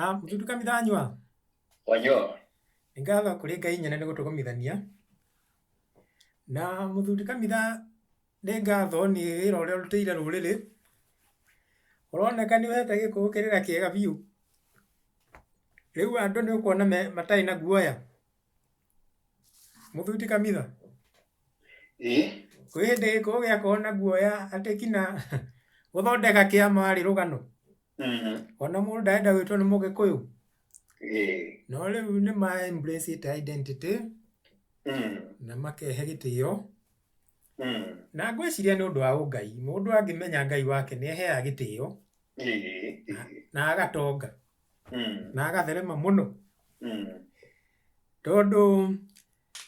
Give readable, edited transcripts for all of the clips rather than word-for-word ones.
Ah, mũthuri Kamithanyua. Wanyo. Nĩ ngatho kũrĩ Ngai nyene nĩ gũtũgomithania. Na mũthuri Kamitha nĩ ngatho nĩ wĩra ũrĩa ũrutĩire rũrĩrĩ. Ũroneka nĩ ũhete gĩkũyũ kĩrĩra kĩega biũ. Rĩu andũ nĩ ũkuona matarĩ na guoya. Mũthuri Kamitha. Ĩĩ. Kwĩ hĩndĩ gĩkũyũ gĩakoragwo na guoya atĩ kinya gũthondeka kĩama warĩ rũgano. Ona mũndũ ndarenda gwĩtwo nĩ mũgĩkũyũ. No rĩu nĩ ma embrace identity na makehe gĩtĩo. Na ngwĩciria nĩ ũndũ wa ũngai. Mũndũ angĩmenya Ngai wake nĩ eheaga gĩtĩo na agatonga na agatherema mũno. Tondũ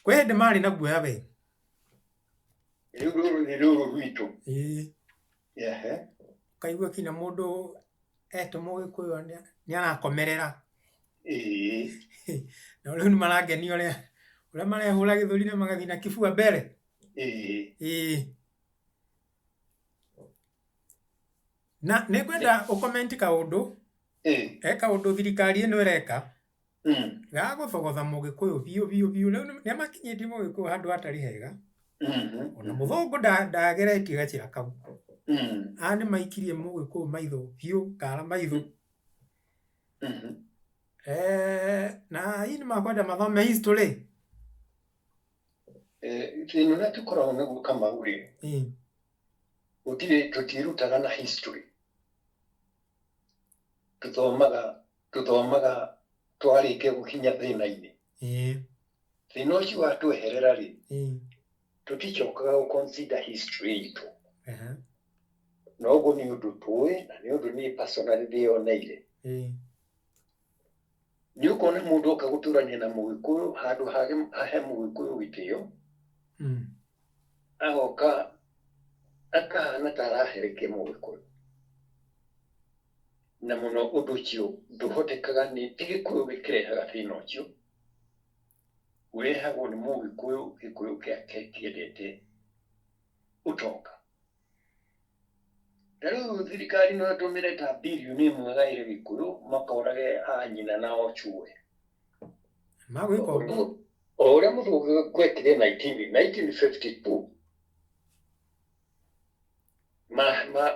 kwĩ hĩndĩ marĩ na guoya we. Rĩu rũrũ nĩ rũrũ rwitũ. Ĩĩ. Ehe. Ũkaigua kinya mũndũ etwo mũgĩkũyũ nĩ arakomerera. Ĩĩ. Na rĩu nĩ marangenio ũrĩa ũrĩa marehũra gĩthũri na magathiĩ na kibua mbere. Ĩĩ. Ĩĩ. Na nĩ ngwenda ũ comment kaũndũ. Ĩĩ. He kaũndũ thirikari ĩno ĩreka. Mm. Ga gũthogotha mũgĩkũyũ biũ biũ biũ. Rĩu nĩ makinyĩtie mũgĩkũyũ handũ hatarĩ hega. Ona mũthũngũ ndageretie gacĩra kau. Aya nĩ maikirie mũgĩkũyũ maitho biũ, kara maitho. Na hihi nĩ makwenda mathome history? Thĩna ũrĩa tũkoragwo naguo Kamau rĩ, gũtirĩ tũtiĩrutaga na history. Tũthomaga tũthomaga twarĩkia gũkinya thĩna-inĩ. Thĩna ũcio watweherera rĩ, tũticokaga gũ consider history itũ. Na ũguo nĩ ũndũ tũĩ na nĩ ũndũ niĩ personally ndĩyoneire. Nĩ ũkuona mũndũ oka gũtũrania na mũgĩkũyũ handũ hahe mũgĩkũyũ gĩtĩo, agoka akahana ta araherekia mũgĩkũyũ. Na mũno ũndũ ũcio ndũhotekaga nĩ ti gĩkũyũ gĩkĩrehaga thĩna ũcio, ũrehagwo nĩ mũgĩkũyũ gĩkũyũ gĩake kĩendete ũtonga. Ta rĩu thirikari no ĩtũmĩre ta birioni ĩmwe ĩgaĩre gĩkũyũ makorage a nyina na ochuwe. Magwĩka ũguo. O ũrĩa mũthũngũ gwekire 1952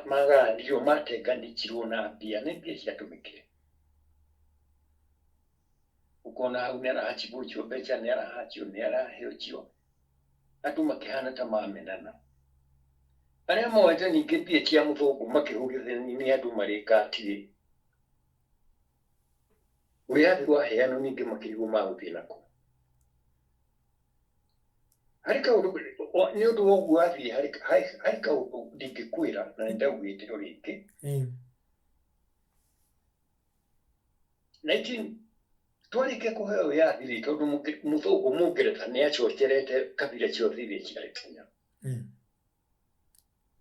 magayanirwo matenganĩkirwo na mbia nĩ mbia ciatũmĩkire. Ũkona hau nĩ arahachibwo ũcio mbeca nĩ arahachio nĩ arahe ũcio andũ makĩhana ta mamenana. Arĩa moete ningĩ mbia cia mũthũngũ makĩhũrithania nĩ andũ marĩ ngati-rĩ, wĩyathi waheanwo ningĩ makĩrigwo magũthiĩ nakũ. Harĩ kaũndũ nĩ ũndũ wa ũguo wathiĩ harĩ kaũndũ ndingĩkwĩra na nĩ ndaugĩte o rĩngĩ. 19 twarĩkia kũheo wĩyathi rĩ tondũ mũthũngũ mũngeretha nĩ acocerete kabira ciothe iria ciarĩ Kenya.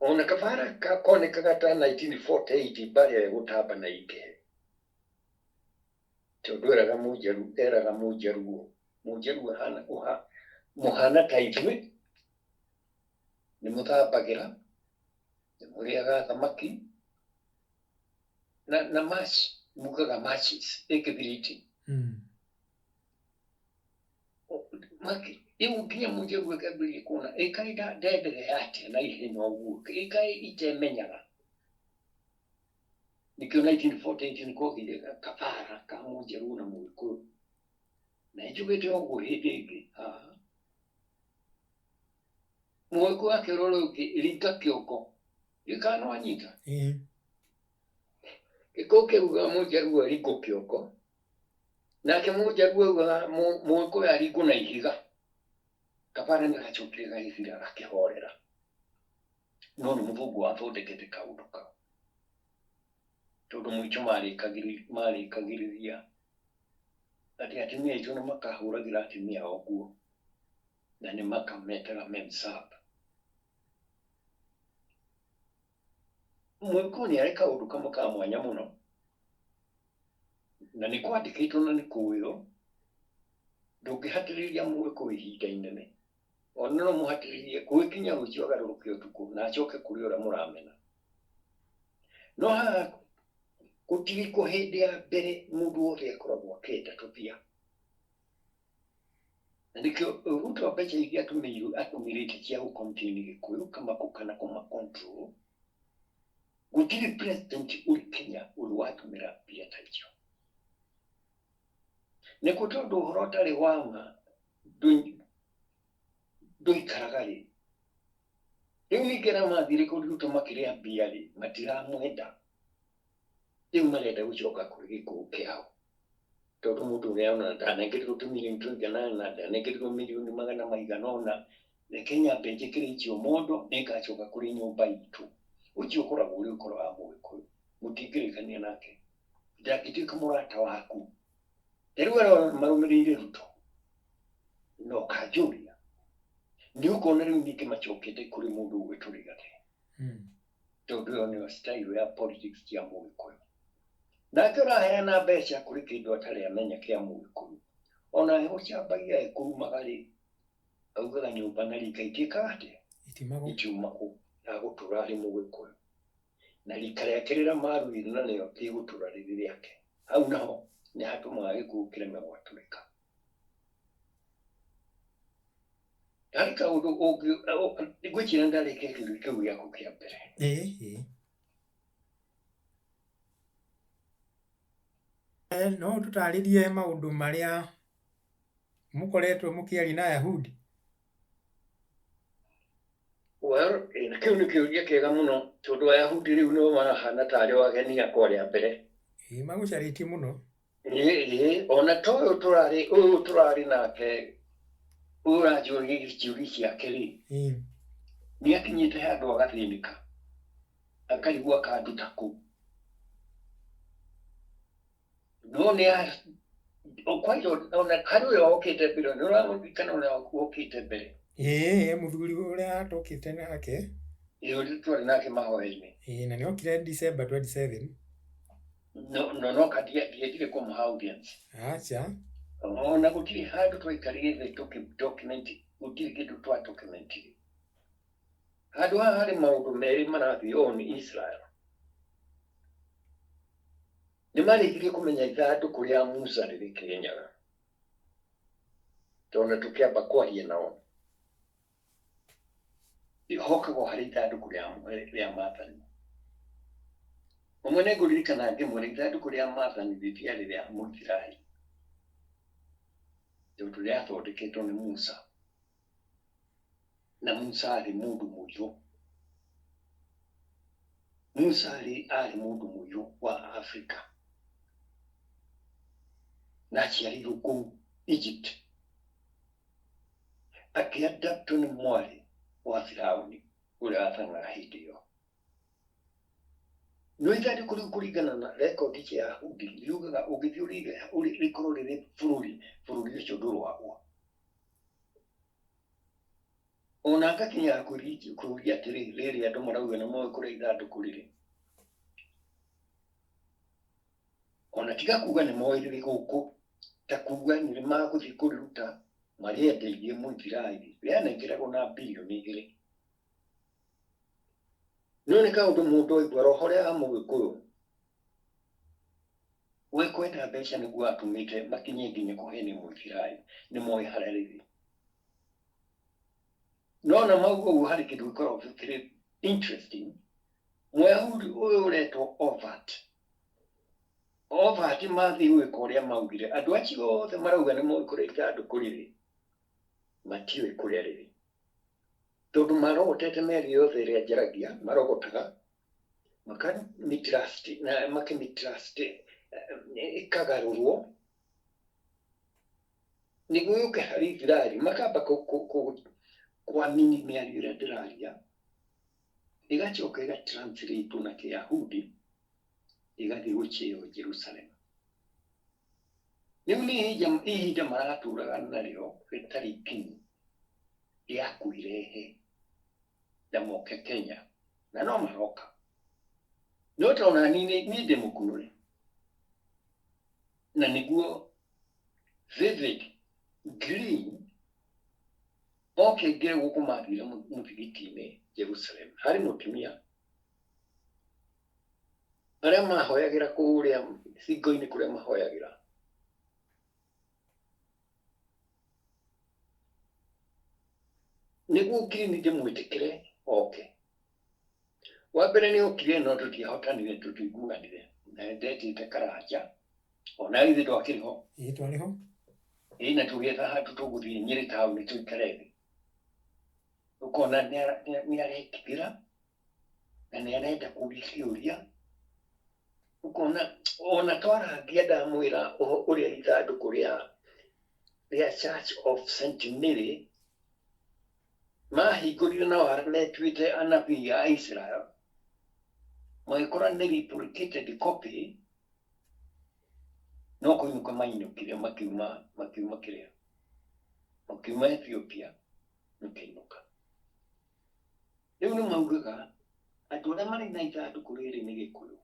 Ona kabara konekaga ta 1948 mbara ĩgũtamba na ingĩhe. Tondũ eraga mũnjaru eraga mũnjaruo mũnjaruo ahana ũha mũhana ta ithuĩ nĩ mũthambagĩra nĩ mũrĩaga thamaki na match mugaga matches ĩ kĩbiriti. Rĩu nginya mũnjaruo akĩambĩrĩria kuona ĩ kaĩ ndenderea atĩa na ihenya ũguo ĩ kaĩ itemenyaga. Nĩkĩo 1948 nĩ kwagĩire kabara ka mũnjaruo na mũgĩkũyũ. Na njugĩte ũguo hĩndĩ ĩngĩ haha. Mũgĩkũyũ akĩra ũrĩa ũngĩ ringa kĩongo. Ndiũĩ kana nĩ wanyita. Gĩkũyũ kĩaugaga mũnjaruo aringwo kĩongo. Nake mũnjaruo augaga mũgĩkũyũ aringwo na ihiga. Kabara nĩ gacokire gagĩthira gakĩhorera. No nĩ mũthũngũ wathondekete kaũndũ kau. Tondũ mũico marĩkagĩrĩria atĩ atumia aitũ nĩ makahũragĩra atumia ao nguo na nĩ makametaga memsahib. Mũgĩkũyũ nĩ arĩ kaũndũ kamwe ka mwanya mũno na nĩ kwandĩkĩtwo na nĩ kũĩo ndũngĩhatĩrĩria mũgĩkũyũ ihinda inene. Ona no mũhatĩrĩrie gũgĩkinya rũciũ agarũrũke ũtukũ na acoke kũrĩ ũrĩa mũramena. No haha Gũtirĩ ko hĩndĩ ya mbere mũndũ wothe akoragwo akĩenda tũbia. Na nĩkĩo Ruto mbeca iria atũmĩrĩte cia gũ contain Gĩkũyũ kana kũma control, gũtirĩ president ũrĩ Kenya ũrĩ watũmĩra mbia ta icio. Nĩkũ tondũ ũhoro ũtarĩ wa ma ndũikaraga rĩ. Rĩu ningĩ arĩa mathire kũrĩ Ruto makĩrĩa mbia rĩ, matiramwenda. Rĩu marenda gũcoka kũrĩ gĩkũyũ kĩao. Tondũ mũndũ ũrĩa ona ndanengerirwo tũmirioni tũigana ũna, ndanengerirwo mirioni magana maigana ũna, reke nyambe njĩkĩre icio mondo, nĩngacoka kũrĩ nyũmba itũ. Ũcio ũkoragwo ũrĩ ũkoro wa Mũgĩkũyũ. Mũtingĩrĩkania nake. Ndangĩtuĩka mũrata waku. Ta rĩu arĩa marũmĩrĩire Ruto, na ũkanjũria, nĩ ũkona rĩu ningĩ macokete kũrĩ mũndũ ũgwĩtwo Rigathĩ. Tondũ ĩyo nĩyo style ya politics cia Mũgĩkũyũ. Nake ũraheana mbeca kũrĩ kĩndũ atarĩ amenya kĩa Mũgĩkũyũ. Ona gũcambagia ekũrumaga rĩ, augaga nyũmba na rika itiĩkaga atĩa? Itiumagwo. Itiumagwo. Agũtũra arĩ Mũgĩkũyũ. Na rika rĩake rĩrĩa maruire narĩo rĩgũtũra rĩrĩ rĩake. Hau naho nĩ hatũmaga gĩkũyũ kĩreme gwatũrĩka. Harĩ kaũndũ ngwĩciria ndarĩkia kĩũria kĩu gĩaku kĩa mbere. Ĩĩ. No ũtũtarĩrie maũndũ marĩa mũkoretwo mũkĩaria na Ayahudi? Well, kĩu nĩ kĩũria kĩega mũno tondũ Ayahudi rĩu nĩo marahana tarĩ o ageni akwa rĩa mbere. Ĩĩ, magũcarĩtie mũno. Ĩĩ, ona ta ũyũ tũrarĩ nake, ũyũ ũranjũria ciũria ciake rĩ, nĩ akinyĩte handũ agathĩnĩka, akarigwo akanduta kũ. No nĩ kwanja ona harĩ ũrĩa wokĩte mbere, nĩ ũramũririkana ũrĩa wokĩte mbere? Ĩĩ, mũthuri ũrĩa tũkĩte nake. Ĩĩ, ũrĩa twarĩ nake mahoya-inĩ. Ĩĩ, na nĩ okire December 27. No ndiendire kũmũha audience. Acha. Ona gũtirĩ handũ twaikarire thĩ tũkĩ document, gũtirĩ kĩndũ twa documentire. Handũ haha harĩ maũndũ merĩ marathiĩ on Israel. Nĩ marĩkirie kũmenya ithandũkũ rĩa Musa rĩrĩ Kĩrĩnyaga. Tondũ tũkĩamba kwaria nao, hokagwo harĩ ithandũkũ rĩa maathani. Ũmwe nĩ ngũririkana ngĩmwĩra ithandũkũ rĩa maathani rĩtiarĩ rĩa Mũisiraeli. Tondũ rĩathondeketwo nĩ Musa. Na Musa arĩ mũndũ mũirũ. Musa arĩ mũndũ mũirũ wa Afrika. Na aciarĩirwo kũu Egypt. Akĩadaptwo nĩ mwarĩ wa Firaũni ũrĩa wathanaga hĩndĩ ĩyo. No ithandũkũ rĩu kũringana na rekondi cia Ayahudi riugaga ũngĩthiĩ ũrĩige rĩkorwo rĩrĩ bũrũri ũcio ndũrwagwo. Ona ngakinya kũria atĩrĩ, rĩrĩ andũ marauga nĩ moĩ kũrĩa ithandũkũ rĩrĩ. Ona tiga kuga nĩ moĩ rĩrĩ gũkũ, ta kuga nĩ magũthiĩ kũrĩruta marĩendeirie Mũisiraeli, rĩanengeragwo na birioni 2. No nĩ kaũndũ mũndũ aigua roho ya Mũgĩkũyũ we kwenda mbeca nĩguo atũmĩte makinye nginya kũhenia Mũisiraeli, nĩ moĩ harĩa rĩrĩ. No na mauga ũguo harĩ kĩndũ gĩkoragwo kĩrĩ interesting. Mũyahudi ũyũ ũretwo Ovat. Ovat mathiĩ gwĩka ũrĩa maugire, andũ acio othe marauga nĩ moĩ kũrĩa ithandũkũ rĩrĩ, matiũĩ kũrĩa rĩrĩ. Tondũ marogotete mĩario yothe ĩrĩa njaragia, marogotaga, makamĩtrust na makĩmĩtrust ĩkagarũrwo nĩguo yũke harĩ Isiraeli, makamba kũamini mĩario ĩrĩa ndĩraria, ĩgacoka ĩgatranslate na Kĩyahudi, ĩgathiĩ gũchĩo Jerusalem. Rĩu nĩ ihinda maratũraga narĩo rĩtarĩ ikinyu rĩa kwĩrehe na moke Kenya, na no maroka. No ta ona niĩ niĩ ndĩ mũkunũre na nĩguo vivid green oke ngĩre gũkũ mathire mũthigiti-inĩ Jerusalem harĩ mũtumia. Arĩa mahoyagĩra kũrĩa thingo-inĩ kũrĩa mahoyagĩra. Nĩguo Ngirini ndĩmwĩtĩkĩre oke. Wa mbere nĩ okire no tũtiahotanire, tũtiiguanire. Na ndetĩte Karanja, ona ithuĩ ndwakĩrĩ ho. Ĩĩ, twarĩ ho. Ĩĩ, na tũgĩetha handũ tũgũthiĩ Nyĩrĩ taũni tũikare thĩ. Ũkona nĩ aretigĩra na nĩ arenda kũria ciũria. Ũkona ona twarangia ndamwĩra ũrĩa ithandũkũ rĩa Church of St Mary mahingũrire na wara metuĩte anabii a Israel, magĩkora nĩ replicated copy, no kũinũka mainũkire, makiuma kĩrĩa, makiuma Ethiopia makĩinũka. Rĩu nĩ maugaga andũ arĩa marĩ na ithandũkũ rĩrĩ nĩ Gĩkũyũ,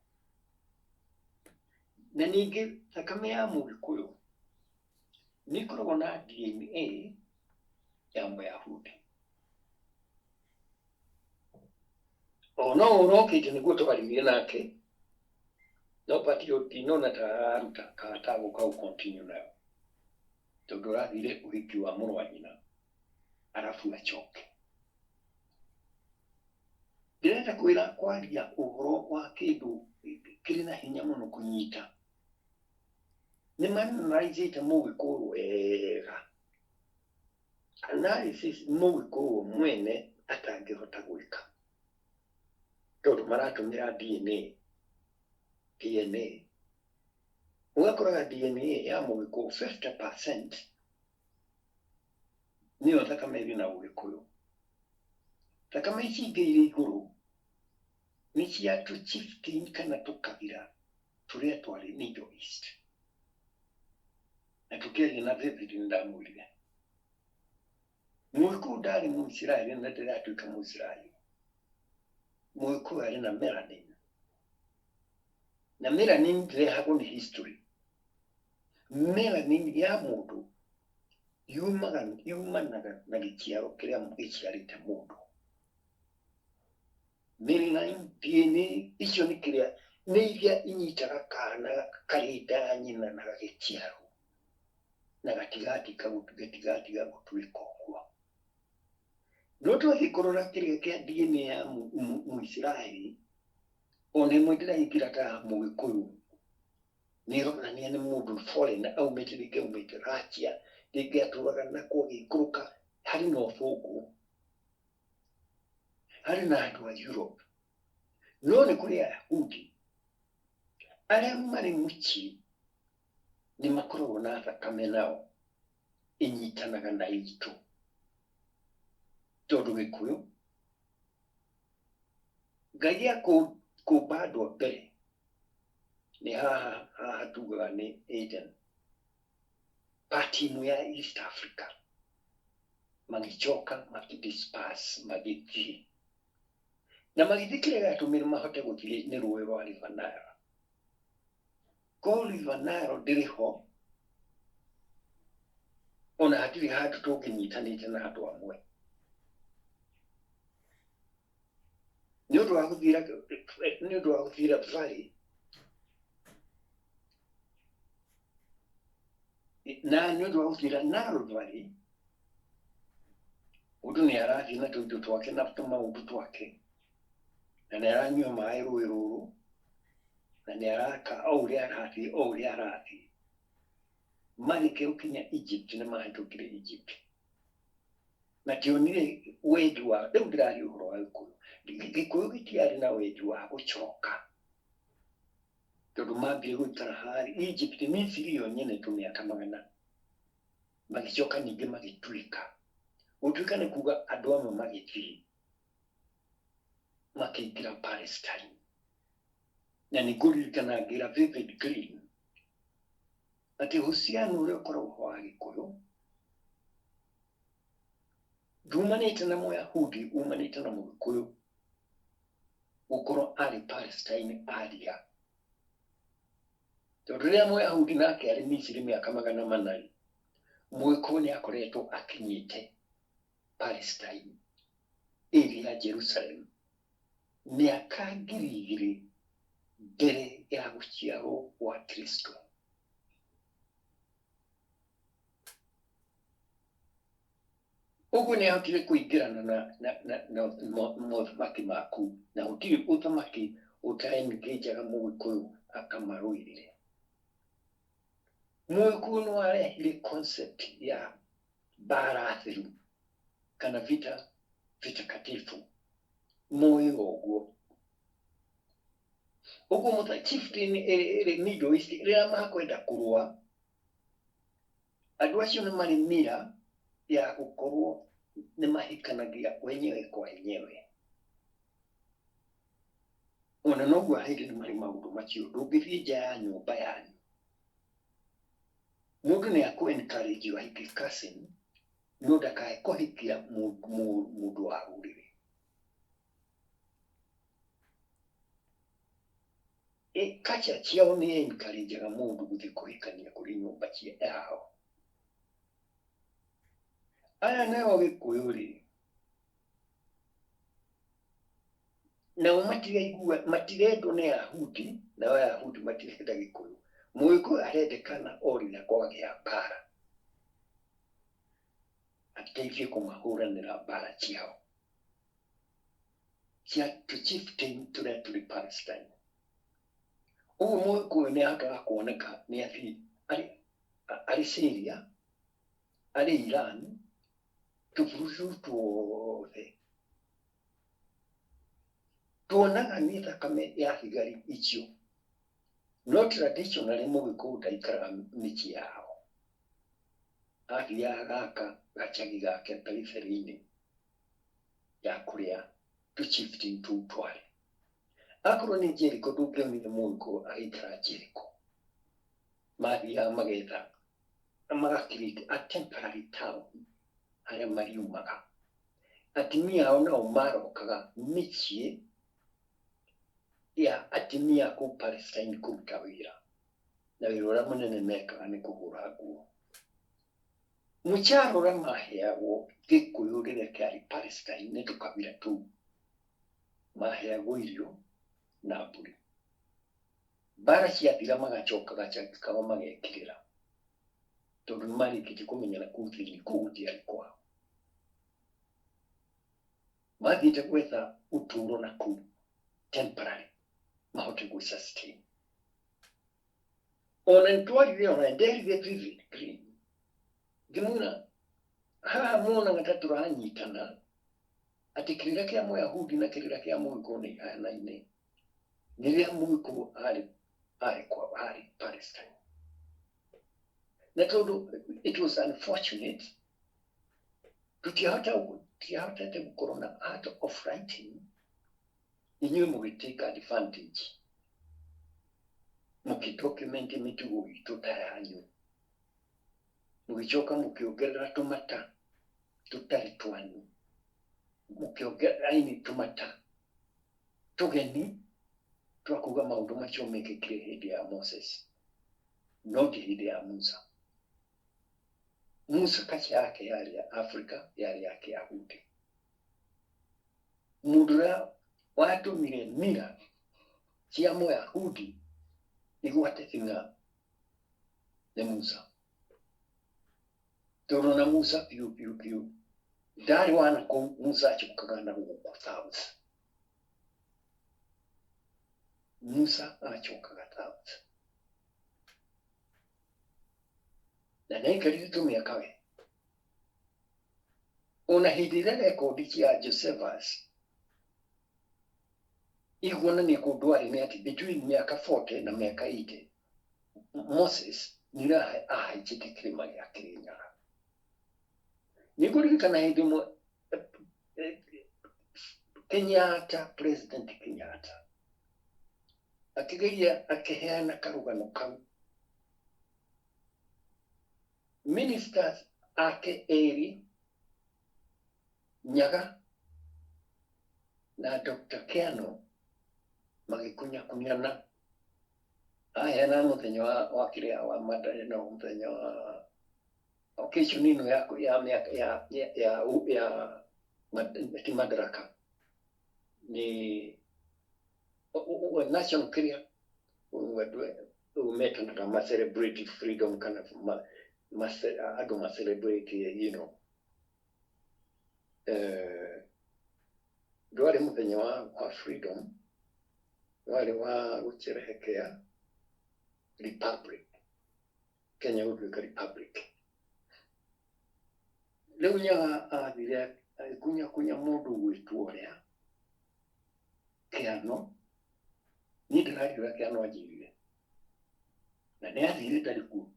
na ningĩ thakame ya Mũgĩkũyũ nĩ ĩkoragwo na DNA ya Mũyahudi. O no ũrokĩte nĩguo twarĩrie nake, no but yo ndinona ta araruta kana ta gũka gũ continue nayo, tondũ ũrathire ũhiki wa mũrũ wa nyina arabu acoke. Ndĩrenda kwĩra kwaria ũhoro wa kĩndũ kĩrĩ na hinya mũno kũnyita. Nĩ manaraicĩte Mũgĩkũyũ wega, analysis Mũgĩkũyũ mwene atangĩhota gwĩka, tondũ maratũmĩra DNA. DNA ũgakoraga DNA ya Mũgĩkũyũ 50% nĩyo thakame ĩrĩ na Ũgĩkũyũ. Thakame ici ingĩ irĩ igũrũ nĩ cia tũ chieftain kana tũkabira tũrĩa twarĩ Middle East. Na tũkĩaria na David nĩ ndamwĩrire Mũgĩkũyũ ndarĩ Mũisiraeli na ndĩratuĩka Mũisiraeli. Mũgĩkũyũ arĩ na melanin, na melanin ndĩrehagwo nĩ history. Melanin ya mũndũ yumanaga na gĩciaro kĩrĩa gĩciarĩte mũndũ. Melanin DNA icio nĩ kĩrĩa nĩ iria inyitaga kana karĩ nda ya nyina na gagĩciarwo na gatigatiga gũtuĩka ũguo. No twathiĩ kũrora kĩrĩa kĩa DNA ya Mũisiraeli, ona ĩmwe ndĩraingĩra ta ya Mũgĩkũyũ, nĩ ĩronania nĩ mũndũ foreign aumĩte, rĩngĩ aumĩte Russia, rĩngĩ atũraga nakuo agĩikũrũka, harĩ na ũthũngũ, harĩ na andũ a Europe. No nĩ kũrĩ Ayahudi arĩa marĩ mũciĩ nĩ makoragwo na thakame nao ĩnyitanaga na itũ, tondũ Gĩkũyũ Ngai akũmba andũ a mbere nĩ haha haha tugaga nĩ Eden, part ĩmwe ya East Africa, magĩcoka makĩdisperse magĩthiĩ na magĩthiĩ. Kĩrĩa gĩatũmire mahote gũthiĩ nĩ rũĩ rwa River Nile. Ko River Nile ndĩrĩ ho, ona hatirĩ handũ tũngĩnyitanĩte na andũ amwe nĩ ũndũ wa gũthira valley na nĩ ũndũ wa gũthira Nile Valley. Mũndũ nĩ arathiĩ na tũindo twake na tũmaũndũ twake, na nĩ aranyua maĩ rũĩ rũrũ, na nĩ araka o ũrĩa arathiĩ, o ũrĩa arathiĩ, marĩkia gũkinya Egypt nĩ mahĩtũkire Egypt, mationire wendi wa rĩu. Ndĩraria ũhoro wa Gĩkũyũ. Gĩkũyũ gĩtiarĩ na wendi wa gũcoka, tondũ mambire gũikara harĩ Egypt, Misiri yo nyene, tũmĩaka magana, magĩcoka ningĩ magĩtuĩka. Gũtuĩka nĩ kuga andũ amwe magĩthiĩ makĩingĩra Palestine. Na nĩ ngũririkana ngĩra David Green atĩ uhusiano ũrĩa ũkoragwo ho wa Gĩkũyũ ndumanĩte na Mũyahudi, umanĩte na Mũgĩkũyũ gũkorwo arĩ Palestine aria, tondũ rĩrĩa Mũyahudi nake arĩ Misiri mĩaka 400, Mũgĩkũyũ nĩ akoretwo akinyĩte Palestine area ya Jerusalem mĩaka 2000. Mbere ya gũciarwo gwa Kristo. Ũguo nĩ ahotire kũingĩrana na mothamaki maku, na gũtirĩ ũthamaki ũtaengajaga Mũgĩkũyũ akamarũĩrĩre. Mũgĩkũyũ nĩ warehire concept ya mbara theru kana vita vitakatifu, moĩ ũguo. Ũguo mũta chieftain ĩrĩ Middle East rĩrĩa makwenda kũrũa, andũ acio nĩ marĩ mira ya gũkorwo nĩ mahikanagia wenyewe kwa wenyewe. Ona noguo Ahĩndĩ nĩ marĩ maũndũ macio, ndũngĩthiĩ nja ya nyũmba yanyu. Mũndũ nĩ akũ encourage ahike cousin, no ndakae kũhikia mũndũ wa rũrĩrĩ. Culture ciao nĩ encourageaga mũndũ gũthiĩ kũhikania kũrĩ nyũmba cia yao. Aya nao Gĩkũyũ rĩ, nao matiraigua, matirendwo nĩ Ayahudi, nao Ayahudi matirenda Gĩkũyũ. Mũgĩkũyũ arendekana o rĩrĩa kwagĩa mbara, ateithie kũmahũranĩra mbara ciao cia tũ chieftain tũrĩa tũrĩ Palestine. Ũguo Mũgĩkũyũ nĩ ahotaga kuoneka nĩ athiĩ arĩ Syria, arĩ Iran, tũbũrũri tũu tuothe tuonaga nĩ thakame ya thigari icio. No traditionally Mũgĩkũyũ ndaikaraga mĩciĩ yao, athiaga gaka gacagi gake periphery-inĩ ya kũrĩa tũ chieftain tũu twarĩ. Akorwo nĩ Jericho, ndũngĩonire Mũgĩkũyũ agĩikara Jericho. Mathiaga magetha maga create a temporary town harĩa mariumaga. Atumia ao nao marokaga mĩciĩ ya atumia kũu Palestine kũruta wĩra, na wĩra ũrĩa mũnene mekaga nĩ kũhũra nguo. Mũcara ũrĩa maheagwo Gĩkũyũ rĩrĩa kĩarĩ Palestine nĩ tũkabira tũu, maheagwo irio na mbũri. Mbara ciathira magacoka gacagi kao magekĩrĩra, tondũ nĩ marĩkĩtie kũmenyana kũu thĩinĩ, kũu gũtiarĩ kwao. Mathiĩte gwetha ũtũũro na kũu temporary mahote gwĩ sustain. Ona nĩtwarire, ona nderire Vivid Green, ngĩmwĩra haha muonaga ta tũranyitana atĩ kĩrĩra kĩa Mũyahudi na kĩrĩra kĩa Mũgĩkũyũ nĩ ihanaine. Rĩrĩa Mũgĩkũyũ arĩ kwa arĩ Palestine. Na tondũ it was unfortunate, tũtiahotete gũkorwo na art of writing, inyuĩ mũgĩ take advantage, mũkĩ document mĩtugo itũ ta yanyu, mũgĩcoka mũkĩongerera tũmata tũtarĩ twanyu, mũkĩongerera ini tũmata tũgeni twa kuga maũndũ macio mekĩkire hĩndĩ ya Moses, no ti hĩndĩ ya Musa. Musa kaci yake yarĩ ya Africa, yarĩ ya Kĩyahudi. Mũndũ ũrĩa watũmire mira cia Mũyahudi igwate thing'a nĩ Musa, tondũ na Musa biũ biũ biũ ndarĩ wana kũu. Musa acokaga na gũkũ south, Musa acokaga south na nĩaikarire tũmĩaka we. Ona hĩndĩ ĩrĩa rekondi cia Josephus iguonania kũndũ arĩ nĩ atĩ between mĩaka 40 na mĩaka 80 Moses nĩrĩo ahaicĩte kĩrĩma gĩa Kĩrĩnyaga. Nĩngũririkana hĩndĩ ĩmwe Kenyatta, President Kenyatta akĩgeria akĩheana karũgano kau, ministers ake erĩ, Nyaga na Dr. Kiano, magĩkunyakunyana. Aheana mũthenya wa kĩrĩa wa Madarĩ no mũthenya wa occasion ĩno ya mĩaka ya ti Madaraka, nĩ national kĩrĩa. Andũ metanaga ma celebrate freedom kana andũ ma celebrate ndwarĩ mũthenya wa freedom, warĩ wa gũcerehekea republic, Kenya gũtuĩka republic. Rĩu Nyaga athire agĩkunyakunya mũndũ ũgwĩtwo ũrĩa Kĩano, niĩ ndĩraria ũrĩa Kĩano anjĩrire, na nĩ athire ndarĩ kuo.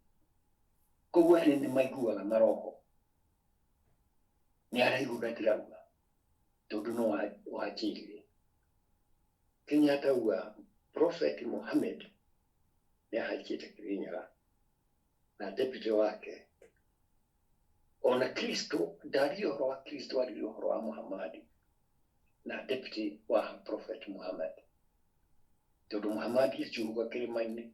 Koguo erĩ nĩ maiguaga maroho, nĩ araigua ũrĩa ndĩrauga tondũ no wanjĩrire. Kenyatta auga Prophet Muhammad nĩ ahaicĩte Kĩrĩnyaga na deputy wake, ona Kristo ndaririe ũhoro wa Kristo, aririe ũhoro wa Muhammad na deputy wa Prophet Muhammad, tondũ Muhammad acuhuka kĩrĩma-inĩ.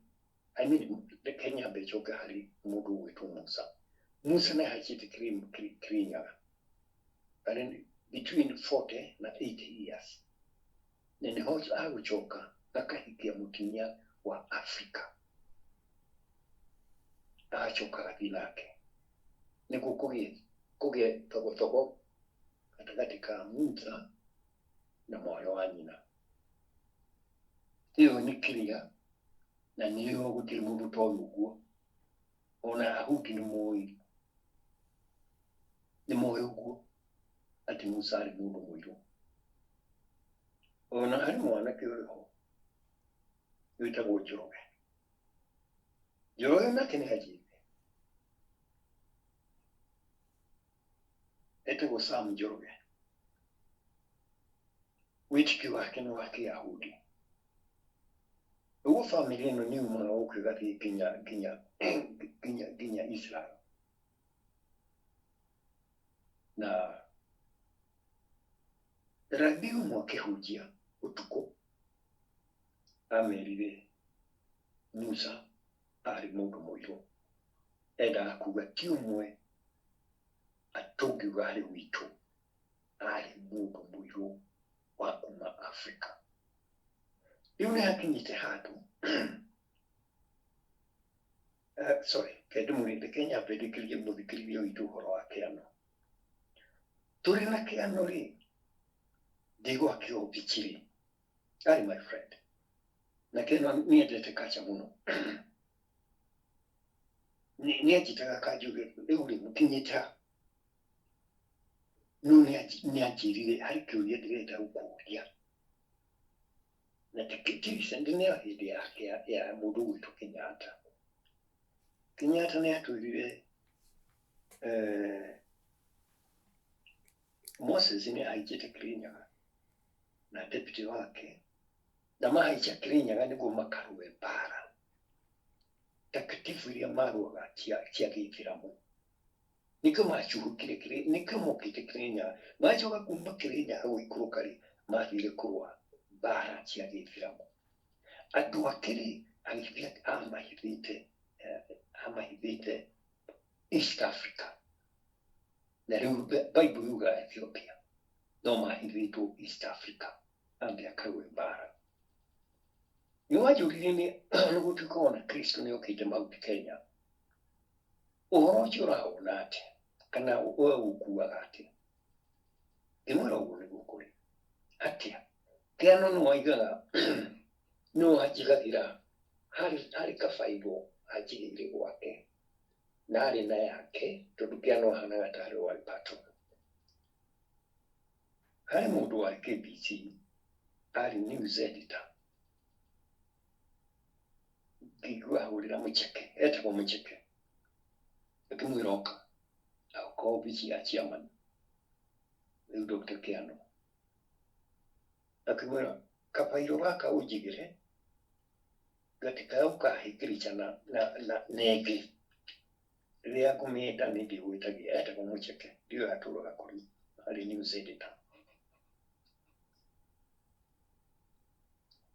I mean, reke nyambe njoke harĩ mũndũ ũgwĩtwo Musa. Musa nĩ ahaicĩte Kĩrĩnyaga arĩ between 40 na 80 years, na nĩho agũcoka akahikia mũtumia wa Afrika, agacoka agathiĩ nake nĩguo kũgĩe thogothogo gatagatĩ ka Musa na mwarĩ wa nyina. Ĩyo nĩ kĩrĩa na nĩyo gũtirĩ mũndũ ũtoĩ ũguo, ona Ahudi nĩ moĩ, nĩ moĩ ũguo atĩ Musa arĩ mũndũ mũirũ. Ona harĩ mwanake ũrĩ ho wĩtagwo Njoroge. Njoroge nake nĩ anjĩrire, etagwo Sam Njoroge, wĩtĩkio wake nĩ wa Kĩyahudi. Ũguo bamĩrĩ ĩno nĩ yumaga gũkũ ĩgathiĩ nginya Israel. Na rabi ũmwe akĩhunjia ũtukũ amerire Musa arĩ mũndũ mũirũ, endaga kuga ti ũmwe atũngiuga harĩ witũ, arĩ mũndũ mũirũ wa kuma Afrika. Rĩu nĩ hakinyĩte handũ sorry, reke nyambe ndĩkĩrie mũthikĩrĩria witũ ũhoro wa Kĩano. Tũrĩ na Kĩano rĩ, ndĩ gwake Obichi rĩ, arĩ my friend, na Kĩano nĩendete kacha mũno. Nĩ anjĩtaga akanjũria, rĩu rĩ mũkinyĩte ha? No nĩ anjĩrire harĩ kĩũria ndĩrenda gũkũria, na ti recent, nĩ o hĩndĩ yake ya mũndũ ũgwĩtwo Kenyatta. Kenyatta nĩ atwĩrire Moses nĩ ahaicĩte Kĩrĩnyaga na deputy wake, na mahaica Kĩrĩnyaga nĩguo makarũe mbara takatifu iria marũaga cia gĩithĩramu. Nĩkĩo macuhũkire, nĩkĩo mokĩte Kĩrĩnyaga. Macoka kuma Kĩrĩnyaga gũikũrũka rĩ, mathire kũrũa mbara cia gĩithĩramu. Andũ ake rĩ, agĩthiĩ amahithĩte East Africa, na rĩu Bible yugaga Ethiopia, no mahithĩtwo East Africa ambe akarũe mbara. Nĩ wanjũririe nĩ gũtuĩka ona Kristo nĩ okĩte Mount Kenya, ũhoro ũcio ũrawona atĩa, kana we ũkuaga atĩa? Ngĩmwĩra ũguo nĩguo kũrĩ. Atĩa? Kĩano nĩ waigaga, nĩ wanjigagĩra harĩ kabairũ anjigĩire gwake, na arĩ na yake, tondũ Kĩano ahanaga tarĩ warĩ patron. Harĩ mũndũ wa KBC arĩ news editor, ngĩigua ahũrĩra Mũcheke, etagwo Mũcheke, akĩmwĩra oka agoka obici ya chairman rĩu Dr. Kĩano, akĩmwĩra kabairũ gaka ũnjigĩre gatikae gũkahĩngĩrĩca na ĩngĩ, rĩrĩa ngũmĩenda nĩ ndĩgwĩtagia. Etagwo Mũcheke, ndiũĩ atũraga kũrĩ, arĩ news editor.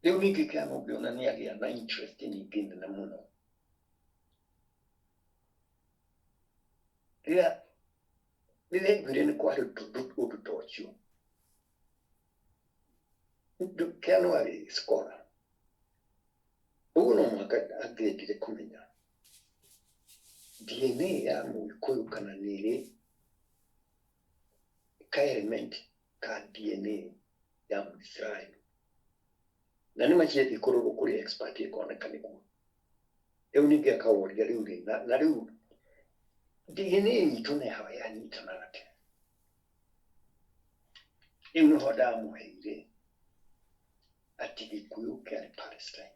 Rĩu ningĩ Kĩano ngĩona nĩ agĩa na interest ningĩ nene mũno. Rĩrĩa aiguire nĩ kwarĩ ũndũ ta ũcio, Kĩano arĩ scholar. Ũguo no mũhaka angĩendire kũmenya DNA ya Mũgĩkũyũ kana nĩ ĩrĩ ka element ka DNA ya Mũisiraeli. Na nĩ maciathiĩ kũrorwo kũrĩ expert ĩkoneka nĩguo. Rĩu ningĩ akaworia rĩu rĩ, na rĩu DNA itũ na yao yanyitanaga atĩa? Rĩu nĩho ndamũheire atĩ Gĩkũyũ kĩarĩ Palestine.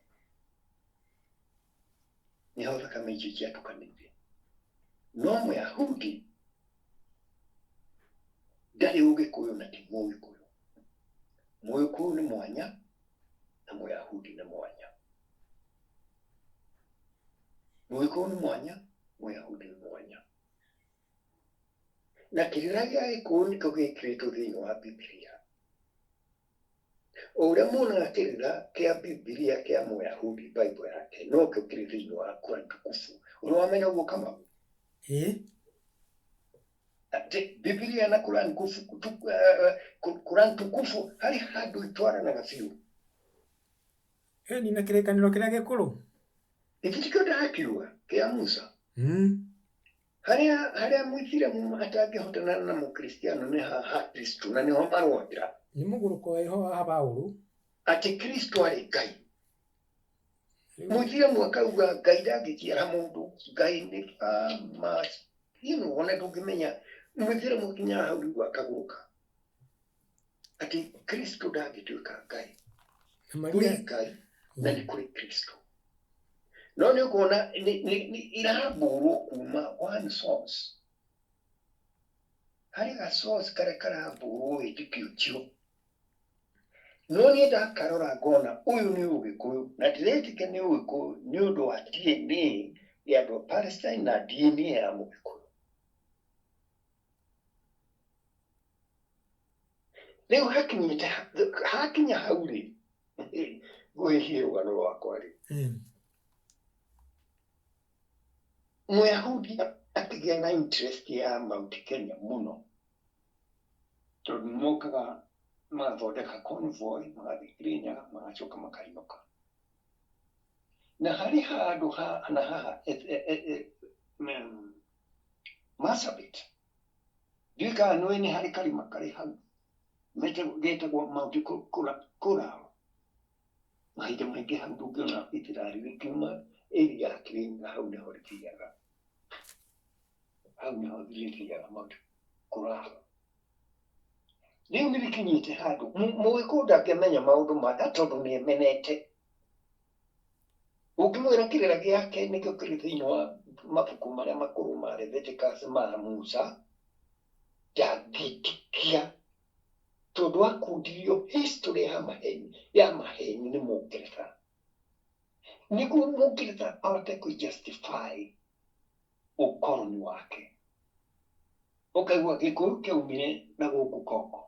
Nĩho thakame icio ciatukanĩire. No Mũyahudi ndarĩ Ũgĩkũyũ na ti Mũgĩkũyũ. Mũgĩkũyũ nĩ mwanya na Mũyahudi nĩ mwanya. Mũgĩkũyũ nĩ mwanya, Mũyahudi nĩ mwanya. Na kĩrĩra gĩa Gĩkũyũ nĩkĩo gĩkĩrĩtwo thĩinĩ wa Bibilia. O ũrĩa muonaga kĩrĩra kĩa Bibilia kĩa Mũyahudi Bible yake nokĩo kĩrĩ thĩinĩ wa Quran tukufu. Ũrĩ wamenya ũguo Kamau? Ĩĩ. Atĩ Bibilia na Quran kufu, Quran tukufu harĩ handũ itwaranaga biũ. Ĩni na kĩrĩkanĩro kĩrĩa gĩkũrũ. Gĩkĩ tikĩo ndĩrakiuga kĩa Musa. Harĩa harĩa Mũithiramu atangĩhotana na Mũkristiano nĩ ha ha Kristo na nĩho marũagĩra. Nĩ mũgũrũko wa iho wa Paũlũ. Atĩ Kristo arĩ Ngai. Mũithiramu akauga Ngai ndangĩciara mũndũ, Ngai nĩ ma you know, ona ndũngĩmenya Mũithiramu akinyaga hau rĩu akagũrũka atĩ Kristo ndangĩtuĩka Ngai. Na Kũrĩ Maria Ngai na nĩ kũrĩ Kristo. No nĩ ũkuona irambũrwo kuma one source. Harĩ ga source karĩa karambũrwo wĩtĩkio ũcio. No niĩ ndakarora ngona ũyũ nĩ Ũgĩkũyũ na ndĩretĩkia nĩ Ũgĩkũyũ nĩ ũndũ wa DNA ya andũ a Palestine na DNA ya Mũgĩkũyũ. Rĩu hakinyĩte hakinya hau rĩ, ngũhĩhie rũgano rwakwa rĩ, Mũyahudi akĩgĩa na interest ya Mount Kenya mũno tondũ nĩmokaga magathondeka convoy magathiĩ Kirinyaga magacoka makainũka. Na harĩ handũ ha na haha Marsabit, ndiũĩ kana nĩũĩ nĩ harĩ karĩma karĩ hau getagwo Mount Coral. Mahinda maingĩ hau ndũngĩona ithirari rĩkiuma area ya Kirinyaga, hau nĩho rĩthiaga. Hau nĩho rĩthiaga Mount Coral. Rĩu nĩ rĩkinyĩte handũ Mũgĩkũyũ ndangĩmenya maũndũ maya tondũ nĩ emenete. Ũngĩmwĩra kĩrĩra gĩake nĩkĩo kĩrĩ thĩinĩ wa mabuku marĩa makũrũ ma Leviticus ma Musa, ndangĩtĩkia tondũ akundirio history ya maheni ya maheni nĩ Mũngeretha. Nĩguo Mũngeretha ahote kũ justify ũkoroni wake. Ũkaigua Gĩkũyũ kĩaumire na gũkũ Kongo.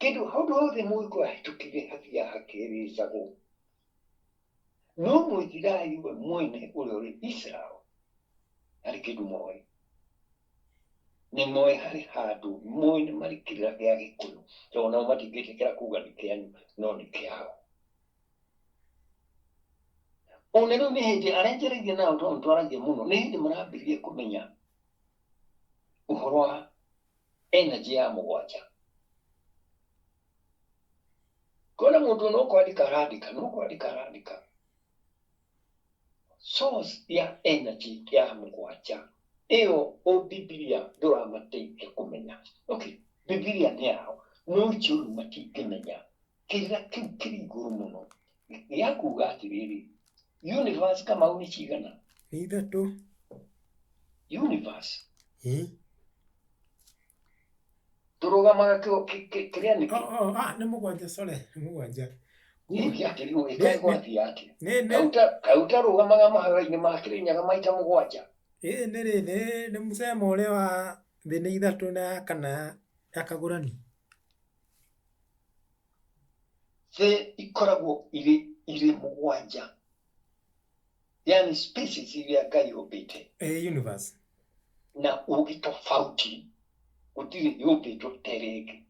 Kĩndũ handũ hothe Mũgĩkũyũ ahĩtũkire hathiaga hakĩrĩcagwo. No Mũithiraeli we mwene ũrĩa ũrĩ Israel harĩ kĩndũ moĩ. Nĩ moĩ harĩ handũ moĩ nĩ marĩ kĩrĩra gĩa Gĩkũyũ tondũ nao matingĩtĩkĩra kuga nĩ kĩanyu no nĩ kĩao. Ona rĩu nĩ hĩndĩ arĩa njaragia nao tondũ twaragia mũno nĩ hĩndĩ marambĩrĩria kũmenya ũhoro wa energy ya mũgwanja. Kuona mũndũ no kwandĩka arandĩka, no kwandĩka arandĩka. Source ya energy ya mũgwanja ĩyo o Bibilia ndũramateithia kũmenya. Okay, Bibilia nĩ yao, no icio rĩu matingĩmenya. Kĩrĩra kĩu kĩrĩ igũrũ mũno gĩa kuga atĩrĩrĩ, universe Kamau nĩ cigana? Nĩ ithatũ. Universe Ĩĩ. Tũrũgamaga kĩrĩa nĩkĩ? Oh, oh, ah, nĩ mũgwanja, sorry, nĩ mũgwanja. Hihi atĩrĩ, ũgĩkaĩ gwathiĩ atĩa? Kaĩ ũtarũgamaga mahoya-inĩ ma Kĩrĩnyaga maita mũgwanja? Ĩĩ nĩ rĩ, nĩ mũcemo ũrĩa wa thĩ nĩ ithatũ na ya kana ya kagũrani. Thĩ ikoragwo irĩ mũgwanja, yani species iria Ngai ombĩte. Ĩĩ, universe. Na ũgĩ tofauti, gũtirĩ yũmbĩtwo ta ĩrĩa ĩngĩ.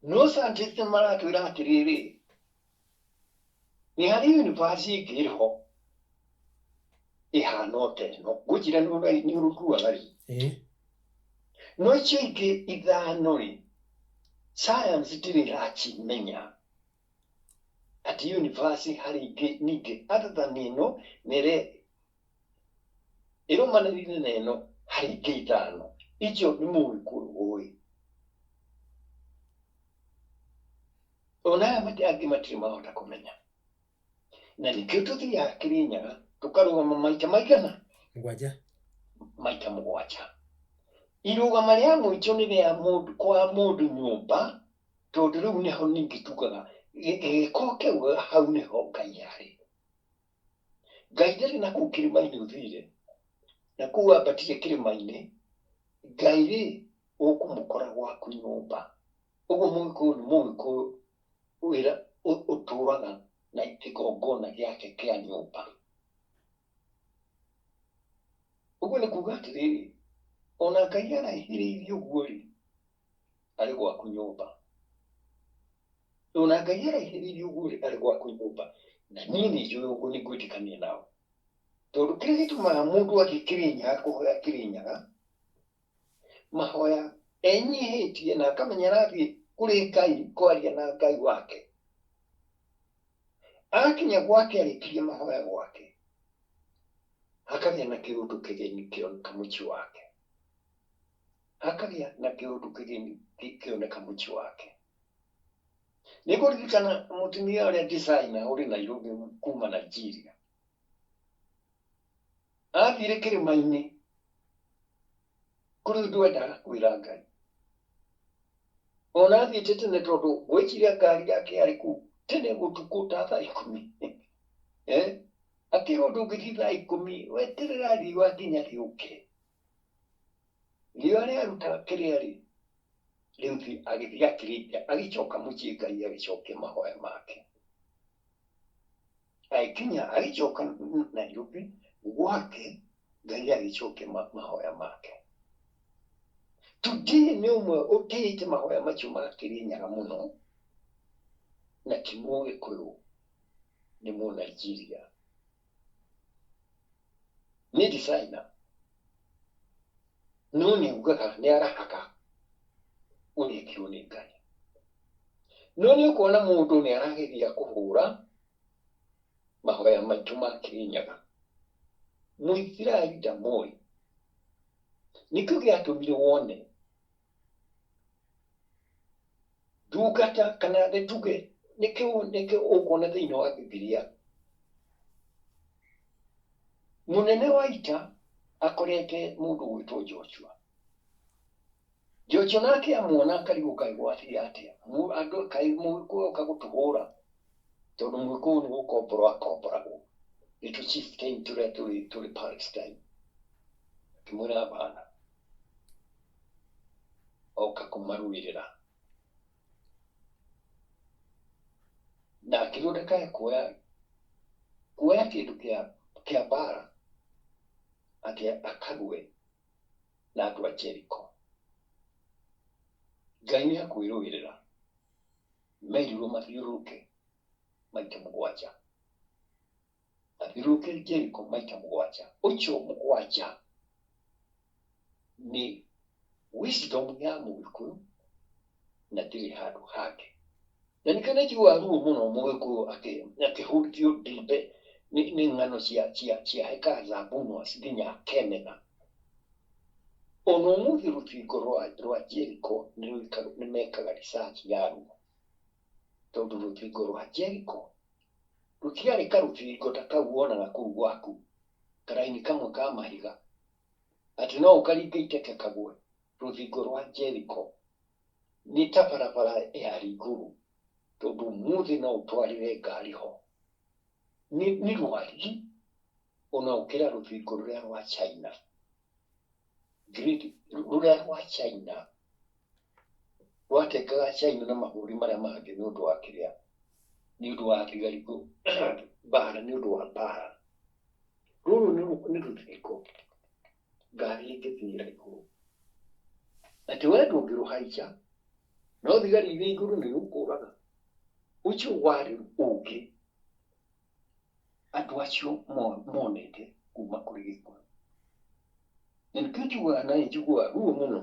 No scientists nĩ maratwĩra atĩrĩrĩ, Nĩ harĩ universe ĩngĩ ĩrĩ ho ĩhana o ta ĩno, ngwĩciria nĩ ũrũiguaga rĩ. No icio ingĩ ithano rĩ, science ndĩrĩ ĩracimenya atĩ universe harĩ ingĩ ningĩ other than ĩno na ĩrĩa ĩrũmanĩrĩire na ĩno, harĩ ingĩ ithano. Icio nĩ Mũgĩkũyũ ũĩ. Ona aya angĩ matirĩ mahota kũmenya. Na nĩkĩo tũthiaga Kĩrĩnyaga tũkarũgama maita maigana? Mũgwanja. Maita mũgwanja. Irũgama rĩa mũico nĩ rĩa mũndũ kwa mũndũ nyũmba, tondũ rĩu nĩho ningĩ tugaga gĩko kĩu hau nĩho Ngai arĩ. Ngai ndarĩ na kũu kĩrĩma-inĩ ũthire, na kũu ambatire kĩrĩma-inĩ, Ngai rĩ, ũkũmũkora gwaku nyũmba. Ũguo Mũgĩkũyũ nĩ Mũgĩkũyũ wĩra ũtũraga na kĩgongona gĩake kĩa nyũmba. Ũguo nĩ kuga atĩrĩrĩ, ona Ngai araihĩrĩirie ũguo rĩ, arĩ gwaku nyũmba. Ona Ngai araihĩrĩirie ũguo rĩ, arĩ gwaku nyũmba. Na niĩ nĩ njũĩ ũguo, nĩ ngwĩtĩkania nao. Tondũ kĩrĩa gĩtũmaga mũndũ athiĩ Kĩrĩnyaga kũhoya Kĩrĩnyaga, mahoya enyihĩtie na akamenya arathiĩ kũrĩ Ngai kwaria na Ngai wake. Akinya gwake arĩkirie mahoya gwake, hakagĩa na kĩũndũ kĩgeni kĩoneka mũciĩ wake. Hakagĩa na kĩũndũ kĩgeni kĩoneka mũciĩ wake. Nĩngũririkana mũtumia ũrĩa designer ũrĩ Nairobi kuma Nigeria. Athire kĩrĩma-inĩ kũrĩ ũndũ endaga kwĩra Ngai. Ona athiĩte tene tondũ ngwĩciria ngari yake yarĩ kũu tene ũtukũ ta thaa ikũmi. Akĩrwo ndũngĩthiĩ thaa ikũmi, weterera riũa nginya rĩũke. Riũa rĩaruta kĩrĩa rĩ, rĩu agĩthiĩ akĩrĩkia, agĩcoka mũciĩ Ngai agĩcokia mahoya make. Agĩkinya agĩcoka Nairobi gwake Ngai agĩcokia mahoya make. Today nĩ ũmwe ũtĩĩte mahoya macio ma Kĩrĩnyaga mũno, na ti Mũgĩkũyũ, nĩ Mũnigeria. Nĩ designer. No nĩ augaga nĩ arahaga ũrĩa ekirwo nĩ Ngai. No nĩ ũkuona mũndũ nĩ arageria kũhũra mahoya maitũ ma Kĩrĩnyaga. Mũisiraeli ndamoĩ. Nĩkĩo gĩatũmire wone ndungata kana tuge nĩkĩo ũkuona thĩinĩ wa Bibilia mũnene wa ita akorete mũndũ gwĩtwo Joshua. Joshua nake amuona akarigwo kaĩ gwathiĩ atĩa, andũ kaĩ mũgĩkũyũ oka gũtũhũra, tondũ mũgĩkũyũ nĩ gũkomborwo akomboragwo nĩ tũ chieftain tũrĩa tũrĩ Palestine. Akĩmwĩra hapana, oka kũmarũĩrĩra. Na akĩrwo ndakae kuoya kĩndũ kĩa mbara atĩ akarũe na andũ a Jericho. Ngai nĩ akwĩrũĩrĩra, merirwo mathiũrũrũke maita mũgwanja. Mathiũrũrũke Jericho maita mũgwanja. Ũcio mũgwanja nĩ wisdom ya Mũgĩkũyũ na ndĩrĩ handũ hangĩ. Na nĩkĩo nĩ njiguaga ruo mũno Mũgĩkũyũ akĩhurutio ndimbe nĩ ng'ano cia heka za Bomas nginya akemena. Ona ũmũthĩ rũthingo rwa Jericho nĩ mekaga research yaruo. Tondũ rũthingo rwa Jericho rũtiarĩ karũthingo ta kau wonaga kũu gwaku, karaini kamwe ka mahiga, atĩ no ũkaringe iteke kagwe. Rũthingo rwa Jericho nĩ ta barabara yarĩ igũrũ, tondũ ũmũthĩ no ũtwarĩre ngari ho. Nĩ rwariĩ ona gũkĩra rũthingo rũrĩa rwa China. Great, rũrĩa rwa China rwatengaga China na mabũrũri marĩa mangĩ nĩ ũndũ wa kĩrĩa, nĩ ũndũ wa thigari mbara, nĩ ũndũ wa mbara. Rũrũ nĩ rũthingo ngari ĩngĩthiĩra igũrũ, atĩ we ndũngĩrũhaica, no thigari irĩ igũrũ nĩ igũkũraga. Ũcio warĩ ũngĩ. Andũ acio monete kuma kũrĩ Gĩkũyũ. Na nĩkĩo njugaga na nĩnjiguaga ruo mũno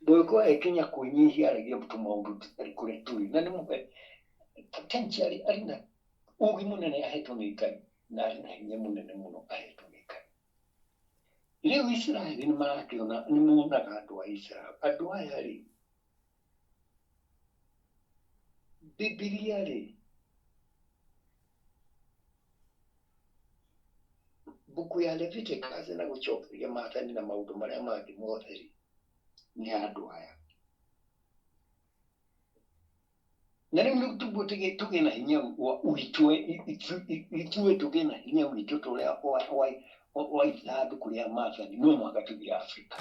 Mũgĩkũyũ agĩkinya kwĩnyihia aragia tũmaũndũ tũtarĩ kũrĩa tũrĩ na nĩ mũhe potentially arĩ na ũgĩ mũnene ahetwo nĩ Ngai na arĩ na hinya mũnene mũno ahetwo nĩ Ngai. Rĩu Isiraeli nĩ marakĩona nĩ monaga andũ a Isiraeli andũ aya rĩ Bibilia rĩ mbuku ya Leviticus na gũcokeria maathani na maũndũ marĩa mangĩ mothe rĩ nĩ andũ aya. Na rĩu nĩ tũguo tũgĩe na hinya witũ ithuĩ tũgĩe na hinya witũ ta ũrĩa wa ithandũkũ rĩa maathani no mũhaka tũthiĩ Afrika.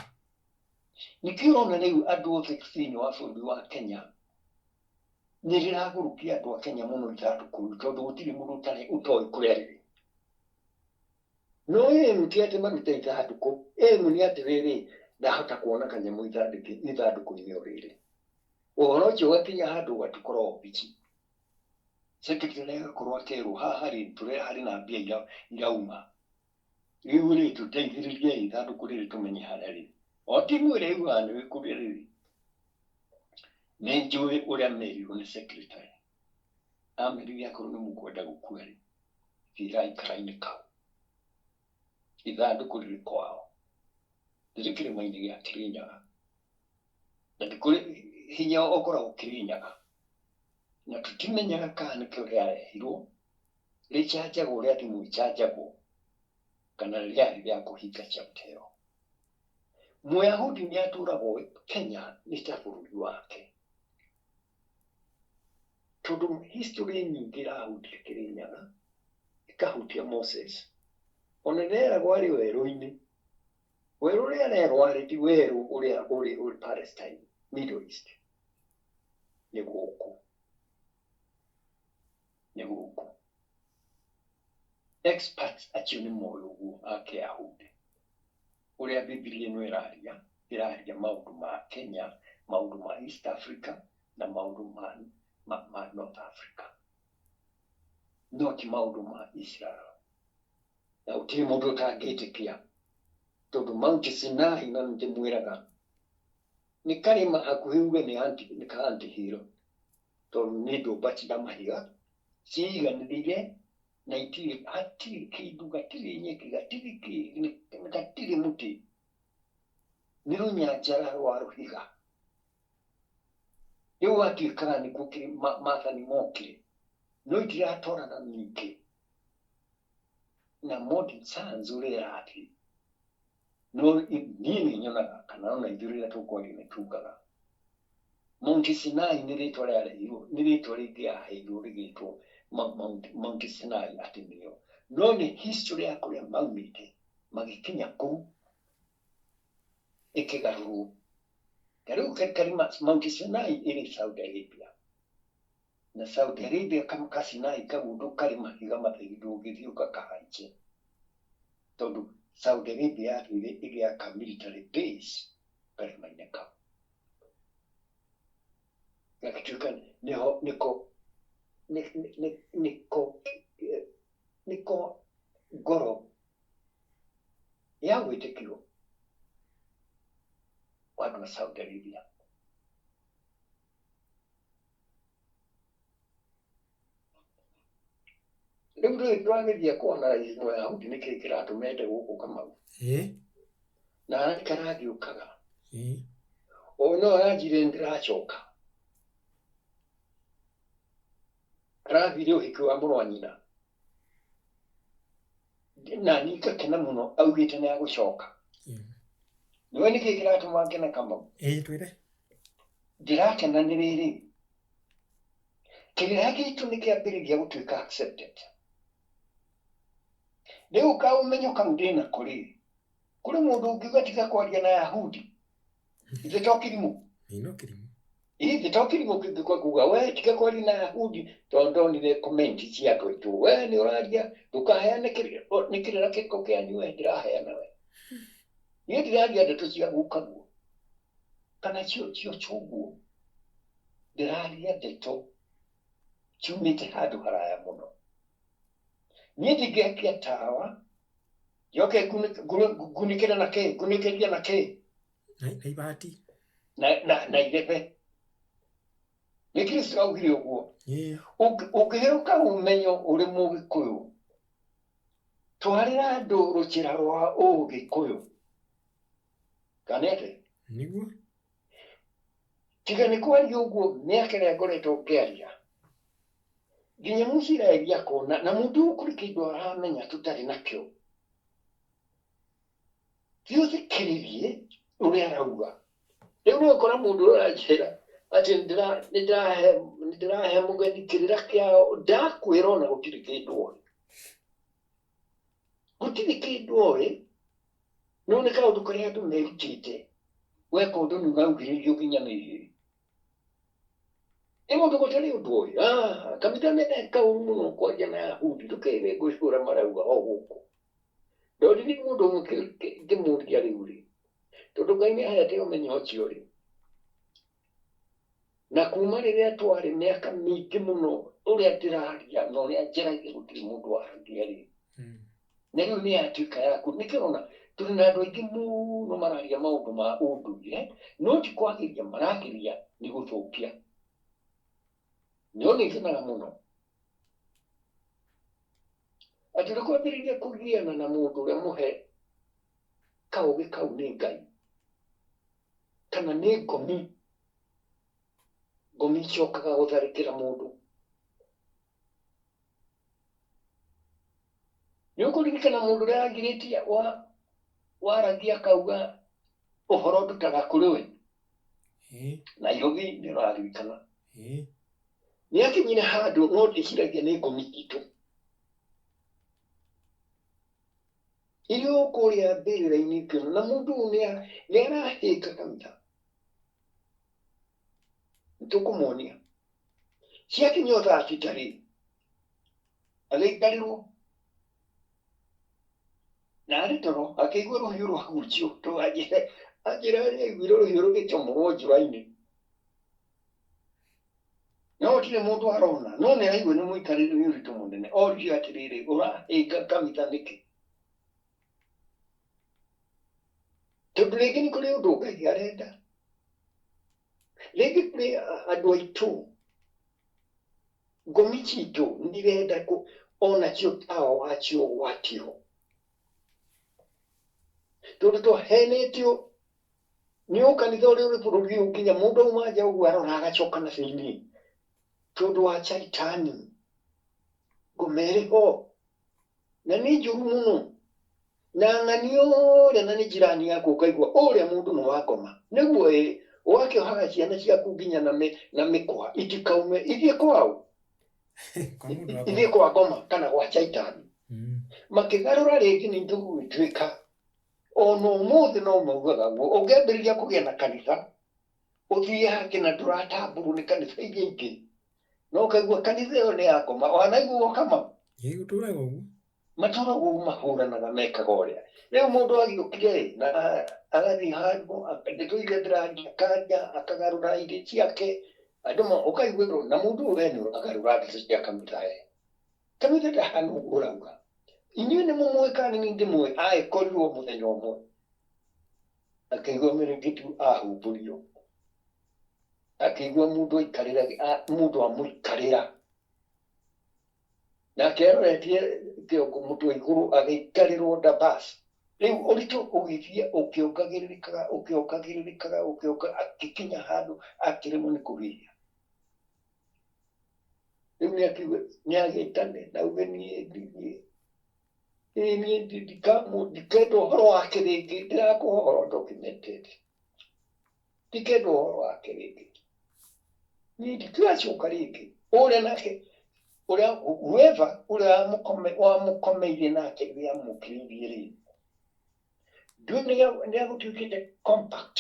Nĩkĩo ũrona rĩu andũ othe thĩinĩ wa bũrũri wa Kenya nĩ rĩragũrũkia andũ a Kenya mũno ithandũkũ rĩu tondũ gũtirĩ mũndũ ũtarĩ ũtoĩ kũrĩa rĩrĩ. No ĩmu ti atĩ marute ithandũkũ, ĩmu nĩ atĩrĩrĩ ndahota kuona kanyamũ ithandũkũ-inĩ o rĩrĩ. Ũhoro ũcio ũgakinya handũ ũgatũkora obici. Secretary agakorwo akerwo haha rĩ harĩ na mbia irauma. Rĩu rĩ tũteithĩrĩriei ithandũkũ rĩrĩ tũmenye harĩa rĩrĩ. O timu ĩrĩa yugaga nĩ kũrĩa rĩrĩ. Nĩ njũĩ ũrĩa merirwo nĩ secretary. Amerire akorwo nĩ mũkwenda gũkua rĩ, thiĩrai karainĩ kau. Ithandũkũ rĩrĩ kwao. Rĩrĩ kĩrĩma-inĩ gĩa Kĩrĩnyaga. Na nĩ kũrĩ hinya ũkoragwo Kĩrĩnyaga. Na tũtimenyaga kana nĩkĩo rĩarehirwo, rĩcanjagwo ũrĩa thimũ ĩcanjagwo, kana rĩarĩ rĩa kũhinga chapter ĩyo. Mũyahudi nĩ atũragwo Kenya nĩ ta bũrũri wake. Tondũ history nyingĩ ĩrahutia Kĩrĩnyaga, ĩkahutia Moses. Ona nĩeragwo arĩ werũ-inĩ. Werũ ũrĩa arerwo arĩ ti werũ ũrĩa ũrĩ ũrĩ Palestine, Middle East. Nĩ gũkũ. Nĩ gũkũ. Experts acio nĩ moĩ ũguo a Kĩyahudi. Ũrĩa Bibilia ĩno ĩraria, ĩraria maũndũ ma Kenya, maũndũ ma East Africa na maũndũ ma North Africa. No ti maũndũ ma Israel. Na gũtirĩ mũndũ ũtangĩtĩkia tondũ Mount Sinai na nĩndĩmwĩraga nĩ karĩma hakuhĩ uge nĩ nĩ ka antihero tondũ nĩ ndũmba cia mahiga ciiganĩrĩire na itirĩ hatirĩ kĩndũ gatirĩ nyeki gatirĩ kĩ gatirĩ mũtĩ nĩ rũnyanjara rwa rũhiga rĩu gwatuĩkaga nĩkuo maathani mokire no itiratwarana ningĩ na modern science ũrĩa ĩrathiĩ no niĩ nĩ nyonaga kana ona ithuĩ rĩrĩa tũkwaria nĩ tugaga Mount Sinai nĩ rĩtwa rĩarehirwo nĩ rĩtwa rĩngĩ yaheirwo rĩgĩtwo Mount Sinai atĩ nĩyo no nĩ history ya kũrĩa maumĩte magĩkinya kũu ĩkĩgarũrwo. Ta rĩu karima Mount Sinai ĩrĩ Saudi Arabia na Saudi Arabia ka Sinai kau ũndũ karĩ mahiga matheri ndũngĩthiĩ ũgakahaice tondũ Saudi Arabia yathire ĩgĩaka military base karĩma-inĩ kau gagĩtuĩka nĩho nĩko nĩko nĩko ngoro ya wĩtĩkio wa andũ a Saudi Arabia. Rĩu ndũĩ tũragĩthiĩ kuona Mũyahudi nĩkĩ kĩratũma ende gũkũ Kamau na araikara agĩũkaga o no aranjire nĩndĩracoka arathire ũhiki wa mũrũ wa nyina na niĩ ngakena mũno augĩte nĩ agũcoka. Nĩwe nĩkĩ kĩratũma ngene Kamau? Twĩre. Ndĩrakena nĩ rĩrĩ kĩrĩra gitũ nĩ kĩambĩrĩria gũtuĩka accepted. Rĩu kaũmenyo kau ndĩnako rĩ kũrĩ mũndũ ũngiuga tiga kwaria na Yahudi ithe to kĩrimũ. No kĩrimũ. Ithe to kĩrimũ kĩngĩkwa kuga we tiga kwaria na Yahudi tondũ ndonire comment cia andũ aitũ we nĩ ũraria ndũkaheane nĩ kĩrĩra kĩrĩkũ kĩanyu we ndĩraheana we niĩ ndĩraria ndeto cia gukaguo kana cio cio cũguo ndĩraria ndeto ciumĩte handũ haraya mũno. Niĩ ndingĩakia tawa njoke ngunĩkĩre na kĩ, ngunĩkĩrie na kĩ? Na ibati. Na irebe. Nĩ Kristo augire ũguo. Ũngĩhĩrũka ũmenyo ũrĩ Mũgĩkũyũ, twarĩra andũ rũchĩra rwa Ũgĩkũyũ. Kana atĩa? Nĩguo. Tiga nĩ kwaria ũguo mĩaka ĩrĩa ngoretwo ngĩaria, nginya Mũisiraeli akona na mũndũ ũyũ kũrĩ kĩndũ aramenya tũtarĩ nakĩo. Ti ũthikĩrĩrie ũrĩa arauga. Rĩu nĩ ũkora mũndũ ũrĩa aranjĩra atĩ nĩndĩrahe mũgeni kĩrĩra kĩao, ndakwĩra ona gũtirĩ kĩndũ oĩ. Gũtirĩ kĩndũ oĩ, no nĩ kaũndũ karĩa andũ merutĩte. Weka ũndũ nĩ ũraugĩrĩrio nginya nĩ ihĩĩ. Nĩ mũndũ gũtarĩ ũndũ oĩ. Kanitha nĩ eka ũru mũno kwaria na Ayahudi, ndũkĩrĩ ngũcũra marauga o gũkũ. Ndoririe mũndũ ũmwe ngĩmũria rĩu rĩ, tondũ Ngai nĩ ahete ũmenyo ũcio rĩ, na kuma rĩrĩa twarĩ mĩaka mĩingĩ mũno ũrĩa ndĩraria na ũrĩa njaragia gũtirĩ mũndũ waragia rĩ. Na rĩu nĩ yatuĩka yaku. Nĩkĩo ũrona tũrĩ na andũ aingĩ mũno mararia maũndũ ma ũndũire, no ti kwagĩria maragĩria, nĩ gũthũkia. No nĩ ngenaga mũno atĩ ũrĩ kwambĩrĩria kũgiana na mũndũ ũrĩa mũhe kaũgĩ kau nĩ Ngai kana nĩ ngomi. Ngomi icokaga gũtharĩkĩra mũndũ. Nĩ ũkũririkana mũndũ ũrĩa wagirĩtie waragia akauga ũhoro ndutaga kũrĩ we? Nairobi nĩ ũraririkana. Nĩ akinyire handũ no ndĩciragia nĩ ngomi citũ iria o kũrĩa mbĩrĩra-inĩ ngĩona, na mũndũ ũyũ nĩ arahĩnga kanitha. Nĩtũkũmuonia ciakinya thaa sita rĩ, agĩikarĩrwo na arĩ toro akĩigua rũhiũ rwagucio. Tũganjĩre anjĩra nĩaiguire rũhiũ rũgĩcomorwo njũra-inĩ, no gũtirĩ mũndũ arona, no nĩ araigua nĩ mũikarĩre nĩ ũritũ mũnene. Oririe atĩrĩrĩ, ũrahĩnga kanitha nĩkĩ? Tondũ rĩngĩ nĩ kũrĩ ũndũ Ngai arenda, rĩngĩ kũrĩ andũ aitũ ngomi citũ nĩ irenda onacio tawa wacio ũgwatio, tondũ twahenetio nĩ ũkanitha ũrĩa ũrĩ bũrũri ũyũ, nginya mũndũ auma nja ũguo arora agacoka na thĩinĩ tondũ wa caitani. Ngoma ĩrĩ ho na nĩ njũru mũno, na ng'ani ũrĩa na nĩ jirani yaku, ũkaigua ũrĩa mũndũ nĩ wa ngoma nĩguo ĩ ũgakĩohaga ciana ciaku nginya na mĩkwa itikaume ithiĩ kwao, Kwa mũndũ wa ithiĩ kwa ngoma kana gwa caitani. Makĩgarũra rĩngĩ nĩ tũgũgĩtuĩka ona ũmũthĩ no maugaga guo ũngĩambĩrĩria kũgĩa na kanitha ũthiĩ hake na ndũratambũrwo nĩ kanitha iria ingĩ, no ũkaigua kanitha ĩyo nĩ ya ngoma. Wanaigua Kamau? Ĩĩ, gũtũraga ũguo. Matũraga ũguo, mahũranaga mekaga ũrĩa. Rĩu mũndũ agĩũkire ĩ na agathiĩ handũ ndeto iria ndĩraria akaria akagarũra irio ciake andũ ũkaiguĩrwo na mũndũ ũyũ we nĩ ũragarũra ndeto cia kanitha ĩ kanitha ndahana ũguo ũrauga. Inyuĩ nĩ mũmũĩ kana nĩ ndĩmũĩ? Agĩkorirwo mũthenya ũmwe akĩigua mĩrĩngĩti ahumbũrio, akĩigua mũndũ aikarĩra mũndũ amũikarĩra nake aroretie kĩongo mũtwe igũrũ, agĩikarĩrwo ndabas. Rĩu ũritũ ũgĩthiĩ ũkĩongagĩrĩrĩkaga ũkĩongagĩrĩrĩkaga ũkĩonga, akĩkinya handũ akĩremwo nĩ kũhihia. Rĩu nĩ akiuga nĩ agĩtane na uge niĩ ndithiĩ ĩĩ niĩ ndikenda ũhoro wake rĩngĩ, ndĩrakũhe ũhoro documented, ndikenda ũhoro wake rĩngĩ, niĩ ndikacoka rĩngĩ. Ũrĩa nake ũrĩa whoever ũrĩa wamũkomeire nake rĩrĩa amũkĩrĩirie rĩ, ndũĩ nĩ agũtuĩkĩte compact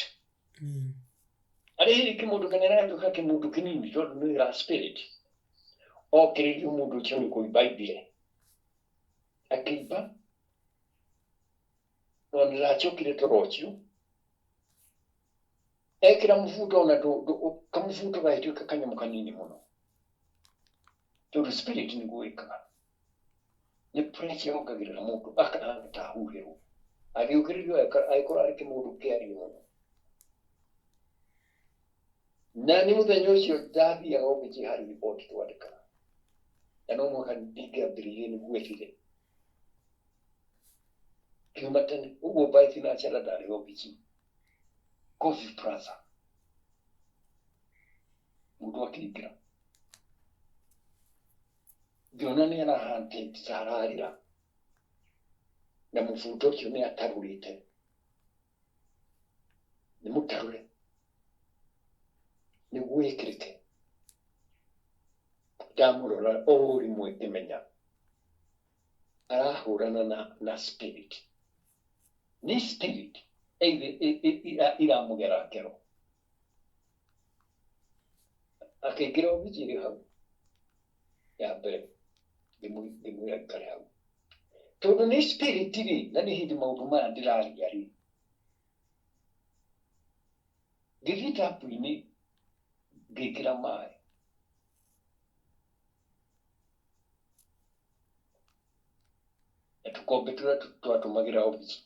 arĩ hihi kĩmũndũ kana ĩragĩtuĩka kĩmũndũ kĩnini, tondũ nĩ wĩra spirit okĩrĩrio mũndũ ũcio nĩ kũimba aimbire, akĩimba no nĩracokire toro ũcio ekĩra mũbuto ona kamũbuto gagĩtuĩka kanyamũ kanini mũno, tondũ spirit nĩguo ĩkaga. Nĩ pressure yongagĩrĩra mũndũ akahana ta ahuhĩrwo. Agĩũkĩrĩrio agĩkorwo arĩ kĩmũndũ kĩario mũno. Na nĩ mũthenya ũcio ndathiaga obici harĩ riboti twandĩkaga. Na no mũhaka ndingĩambĩrĩirie nĩguo ĩthire. Ngiuma tene ũguo by thinacara ndarĩ obici. Coffee Plaza. Mũndũ akĩingĩra. Ngĩona nĩ arahantĩte ta ararĩra. Na mũbuto ũcio nĩ atarũrĩte. Nĩ mũtarũre. Nĩguo ĩkĩrĩke. Ndamũrora o rĩmwe ngĩmenya arahũrana na spirit. Nĩ spirit iramũgera ngero. Akĩingĩra obici ĩrĩ hau ya mbere, ngĩmwĩra aikare hau. Tondũ nĩ spirit rĩ, na nĩ hĩndĩ maũndũ maya ndĩraria rĩ, ngĩthiĩ tapu-inĩ ngĩkĩra maĩ. Na tũkombe tũrĩa twatũmagĩra obici,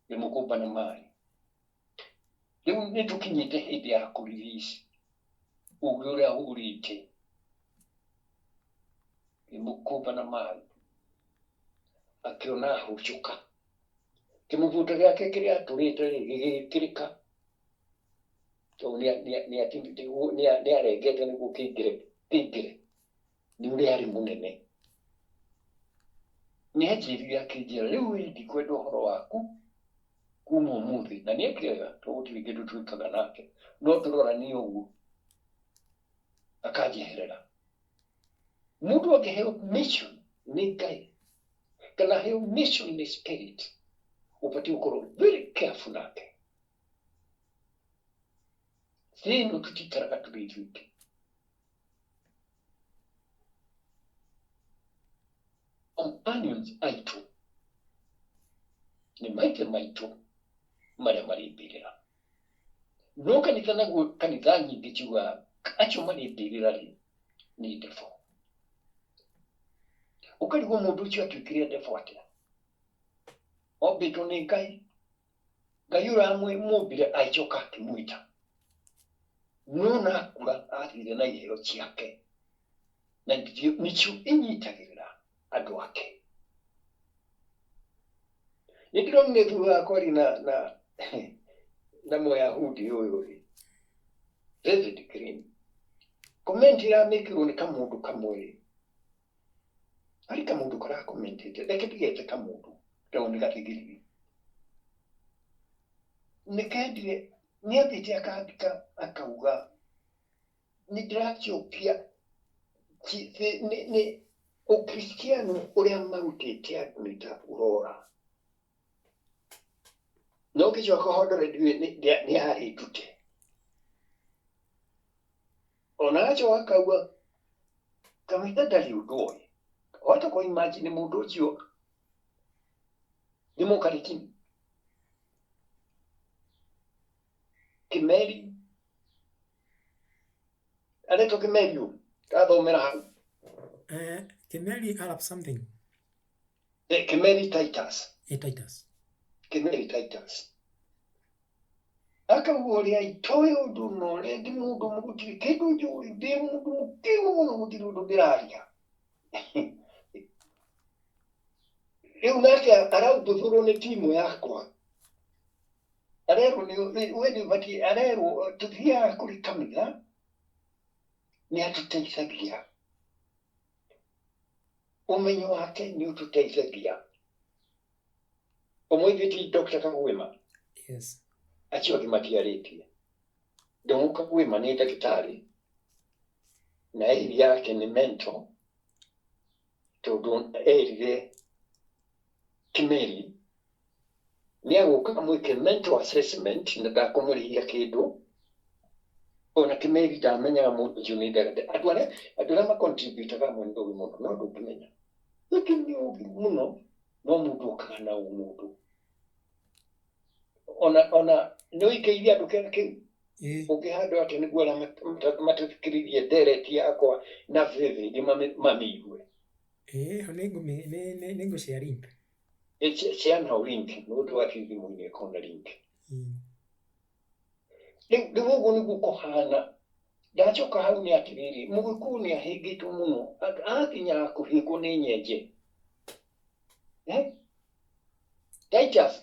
ngĩmũkũmba na maĩ. Rĩu nĩ tũkinyĩte hĩndĩ ya kũ release ũgĩ ũrĩa hũrĩte. Ngĩmũkũmba na maĩ, akĩona ahũcũka. Kĩmũbuto gĩake kĩrĩa atũrĩte rĩ, gĩgĩkĩrĩka. Tondũ nĩ arengete nĩguo kĩingĩre kĩingĩre. Nĩ ũrĩa arĩ mũnene. Nĩ anjĩrire akĩnjĩra, rĩu ĩ ndikwenda ũhoro waku kuma ũmũthĩ. Na nĩ ekire wega tondũ gũtirĩ kĩndũ twĩkaga nake. No tũroranie ũguo akanjeherera. Mũndũ angĩheo mission nĩ Ngai kana aheo mission nĩ spirit, ũbatiĩ gũkorwo very careful nake. Thĩ ĩno tũtikaraga tũrĩ ithuiki. Companions aitũ nĩ maithe maitũ marĩa marĩ mbĩrĩra. No kanitha naguo, kanitha nyingĩ ciugaga acio marĩ mbĩrĩra rĩ nĩ devil. Ũkarigwo mũndũ ũcio atuĩkire devil atĩa? Ombĩtwo nĩ Ngai. Ngai ũrĩa mũmbire agĩcoka akĩmwĩta. No nakura athire na iheo ciake. Na nĩcio inyitagĩrĩra andũ ake. Nĩ ndĩronire thutha wa kwaria na Mũyahudi ũyũ rĩ, David Green. Comment ĩramĩkĩrwo nĩ kamũndũ kamwe rĩ. Harĩ kamũndũ karakomentete, reke ndigete kamũndũ, tondũ nĩ gathigiriri. Nĩ kendire, nĩ ambĩte akandĩka akauga, nĩ ndĩracokia nĩ ũkristiano ũrĩa marutĩte andũ nĩ ta ũrora. No ngĩcoka hondore ndiũĩ nĩ yarĩ ndute. Ona agacoka akauga kamũira ndarĩ ũndũ oĩ. Wahota kũ imagine mũndũ ũcio nĩ mũkarĩkini. Kĩmeri aretwo Kĩmeri ũ ndathomera hau. Kimeli Arab something. Kĩmeri Titus. Titus. Kĩmeri Titus. Akauga ũrĩa itoĩ ũndũ na ũrĩa ndĩ mũndũ gũtirĩ kĩndũ njũĩ, ndĩ mũndũ mũkĩgu mũno, gũtirĩ ũndũ ndĩraria. Rĩu nake araumbũthũrwo nĩ timu yakwa. Arerwo nĩ we nĩ ũbatiĩ, arerwo tũthiaga kũrĩ kanitha nĩ atũteithagia. Ũmenyo wake nĩ ũtũteithagia. Ũmũthĩ ti Dr. Kagwema. Yes. Acio angĩ matiarĩtie. Ndung'u Kagwema nĩ ndagĩtarĩ na ĩri yake nĩ mental tondũ erire Kĩmeri nĩ agũka amwĩke mental assessment na ndakũmũrĩhia kĩndũ. Ona Kĩmeri ndamenyaga mũndũ ũcio nĩ ndagĩtarĩ. Andũ arĩa macontributaga amwe nĩ ũgĩ mũno no ndũngĩmenya. Gĩkĩ nĩ ũgĩ mũno no mũndũ okaga na ũmũndũ. Ona nĩ ũikĩirie andũ kĩara kĩu. Ĩĩ. Ũngĩhandwo atĩa nĩguo arĩa matũthikĩrĩirie ndereti yakwa na vivid mamĩigue. Ĩyo nĩ ngũ-share link. Share now link, nĩ ũndũ wa thimũ-inĩ ĩkorwo na link. Rĩu ũguo nĩguo kũhana. Ndacoka hau nĩ atĩrĩrĩ, Mũgĩkũyũ nĩ ahĩngĩtwo mũno, akinyaga kũhĩngwo nĩ nyenje. Titus,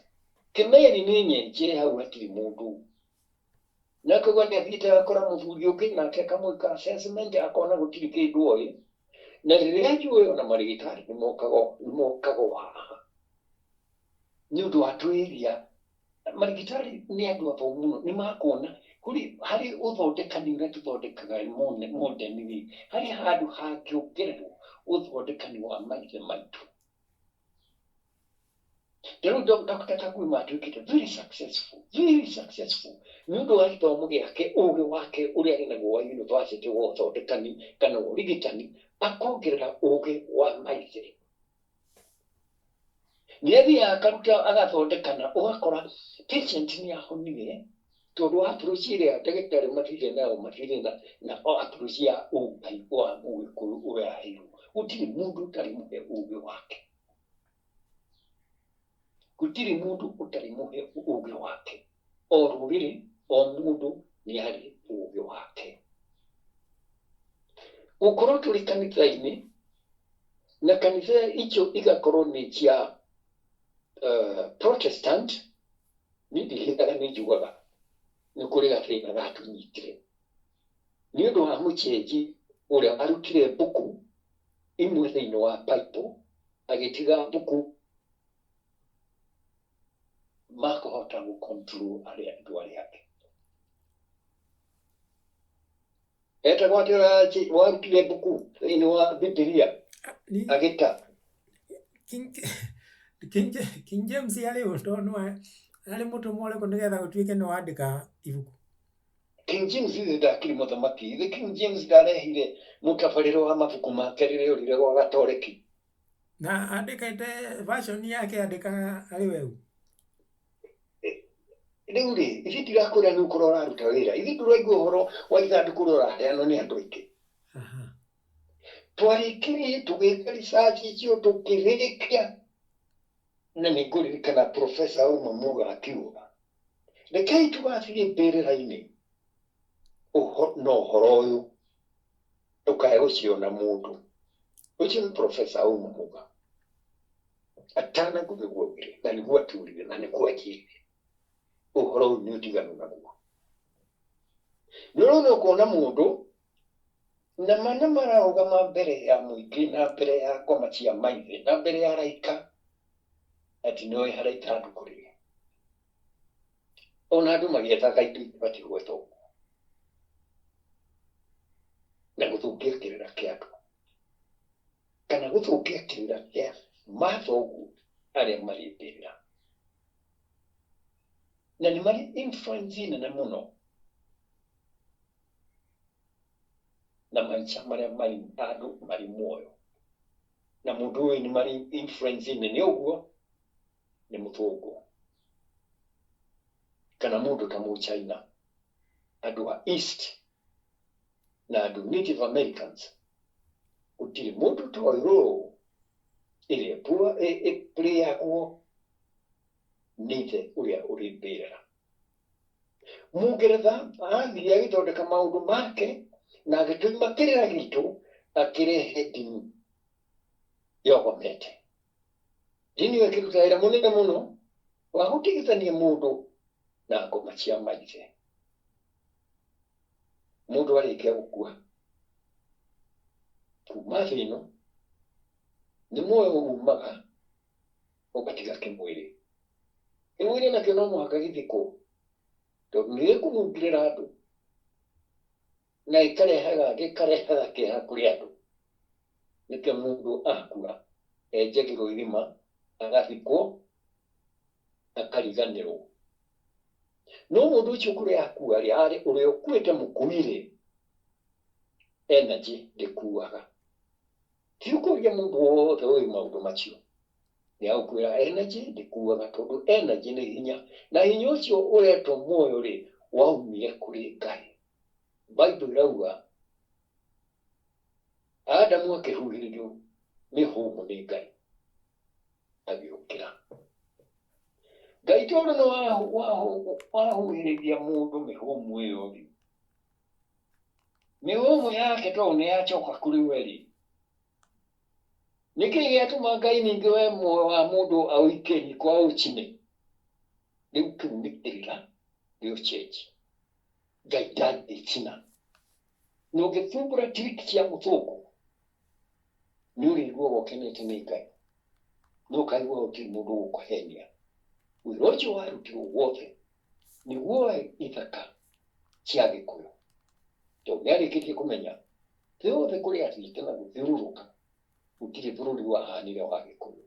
Kĩmeri nĩ nyenje hau hatirĩ mũndũ. Na akauga nĩ athiĩte agakora mũthuri ũngĩ nake akamwĩka assessment akona gũtirĩ kĩndũ oĩ. Na rĩrĩa njũĩ ona marĩgĩtarĩ nĩ mokaga o haha. Nĩ ũndũ wa twĩria, marĩgĩtarĩ nĩ andũ athomu mũno, nĩ makuona harĩ ũthondekani ũrĩa tũthondekaga modern rĩ, harĩ handũ hangĩongererwo ũthondekani wa maithe maitũ. Rĩu Dr. Kagwima atuĩkĩte very successful, very successful nĩ ũndũ wa gĩthomo gĩake, ũgĩ wake ũrĩa arĩ naguo wa university wa ũthondekani kana wa ũrigitani, akongerera ũgĩ wa maithe. Nĩ athiaga akaruta agathondekana, ũgakora patient nĩ ahonire tondũ wa approach ĩrĩa ndagĩtarĩ mathire nayo, mathire na approach ya ũngai wa Mũgĩkũyũ ũrĩa aheirwo. Gũtirĩ mũndũ ũtarĩ mũhe ũgĩ wake. Gũtirĩ mũndũ ũtarĩ mũhe ũgĩ wake. O rũrĩrĩ, o mũndũ nĩ arĩ ũgĩ wake. Gũkorwo tũrĩ kanitha-inĩ, na kanitha icio igakorwo nĩ cia Protestant, niĩ ndihithaga nĩ njugaga nĩ kũrĩ gathĩna gatũnyitire. Nĩ ũndũ wa mũchenji ũrĩa warutire mbuku imwe thĩinĩ wa Bible, agĩtiga mbuku makũhota gũ control arĩa andũ arĩa angĩ. Etagwo atĩa warutire mbuku thĩinĩ wa Bibilia agĩta? King James arĩ ũ tondũ arĩ mũtũmwo ũrĩkũ nĩgetha gũtuĩke nĩ wandĩka ibuku? King James ithe ndakĩrĩ mũthamaki. Ithe King James ndarehire mũtabarĩre wa mabuku make rĩrĩa orire gwa Gatoreki. Na andĩkĩte version yake andĩkaga arĩ we ũ? Rĩu rĩ, ithuĩ tirakwĩra nĩ ũkorwo ũraruta wĩra. Ithuĩ tũraigua ũhoro wa ithandũkũ ũrĩa ũraheanwo nĩ andũ aingĩ. Twarĩkirie tũgĩka research icio tũkĩrĩkia, na nĩ ngũririkana professor ũmwe muga akiuga rekei tũgathiĩ mbĩrĩra-inĩ na ũhoro ũyũ ndũkae gũciona mũndũ. Ũcio nĩ professor ũmwe muga atanakua nĩguo augire na nĩguo aturire na nĩguo anjĩrire ũhoro ũyũ nĩ ũtiganu naguo. Nĩ ũrona ũkona mũndũ na mana mararũgama mbere ya mũingĩ na mbere ya ngoma cia maithe na mbere ya araika atĩ nĩoĩ harĩa ithandũkũ rĩrĩ. Ona andũ magĩethaga indo ibatiĩ gwetha ũguo na gũthũkia kĩrĩra kĩa andũ kana gũthũkia kĩrĩra kĩa mathoguo arĩa marĩ mbĩrĩra, na nĩ marĩ influence nene mũno na maica marĩa marĩ andũ marĩ muoyo, na mũndũ ũyũ nĩ marĩ influence nene ũguo nĩ mũthũngũ kana mũndũ ta mũchaina, andũ a East na andũ Native Americans. Gũtirĩ mũndũ toĩ role ĩrĩa ĩplayagwo nĩ ithe ũrĩa ũrĩ mbĩrĩra. Mũngeretha athire agĩthondeka maũndũ make na agĩtũima kĩrĩra gitũ, akĩrehe ndini yogomete. Ndini ĩyo ĩkĩruta wĩra mũnene mũno wa gũtigithania mũndũ na ngoma cia maithe. Mũndũ arĩkia gũkua kuma thĩ ĩno nĩ muoyo umaga ũgatiga kĩmwĩrĩ. Kĩmwĩrĩ nakĩo no mũhaka gĩthikwo tondũ nĩ gĩkũnungĩrĩra andũ na gĩkarehaga kĩeha kũrĩ andũ. Nĩkĩo mũndũ akua enjagĩrwo irima agathikwo akariganĩrwo. No mũndũ ũcio kũrĩa akua rĩ, arĩ ũrĩa ũkuĩte mũkuire, energy ndĩkuaga. Ti ũkũria mũndũ wothe ũĩ maũndũ macio nĩ agũkwĩra energy ndĩkuaga, tondũ energy nĩ hinya, na hinya ũcio ũretwo muoyo rĩ waumire kũrĩ Ngai. Bible ĩrauga Adamu akĩhuhĩrĩrio Mĩhũmũ nĩ Ngai agĩũkĩra. Ngai tondũ nĩ wahuhĩrĩria mũndũ mĩhũmũ ĩyo rĩ, mĩhũmũ yake tondũ nĩ yacoka kũrĩ we rĩ, nĩkĩ gĩatũma Ngai ningĩ we muoyo wa mũndũ aũike riko aũcine? Rĩu kĩu nĩ kĩrĩra gĩa ũcenji. Ngai ndangĩcina. Na ũngĩbumbũra trick cia mũthũngũ nĩ ũrĩiguaga ũkenete nĩ Ngai, na ũkaigua gũtirĩ mũndũ ũgũkũhenia. Wĩra ũcio warutirwo wothe nĩguo woe ithaka cia Gĩkũyũ, tondũ nĩ arĩkĩtie kũmenya thĩ yothe kũrĩa athiĩte na gũthiũrũrũka gũtirĩ bũrũri wahanire wa Gĩkũyũ.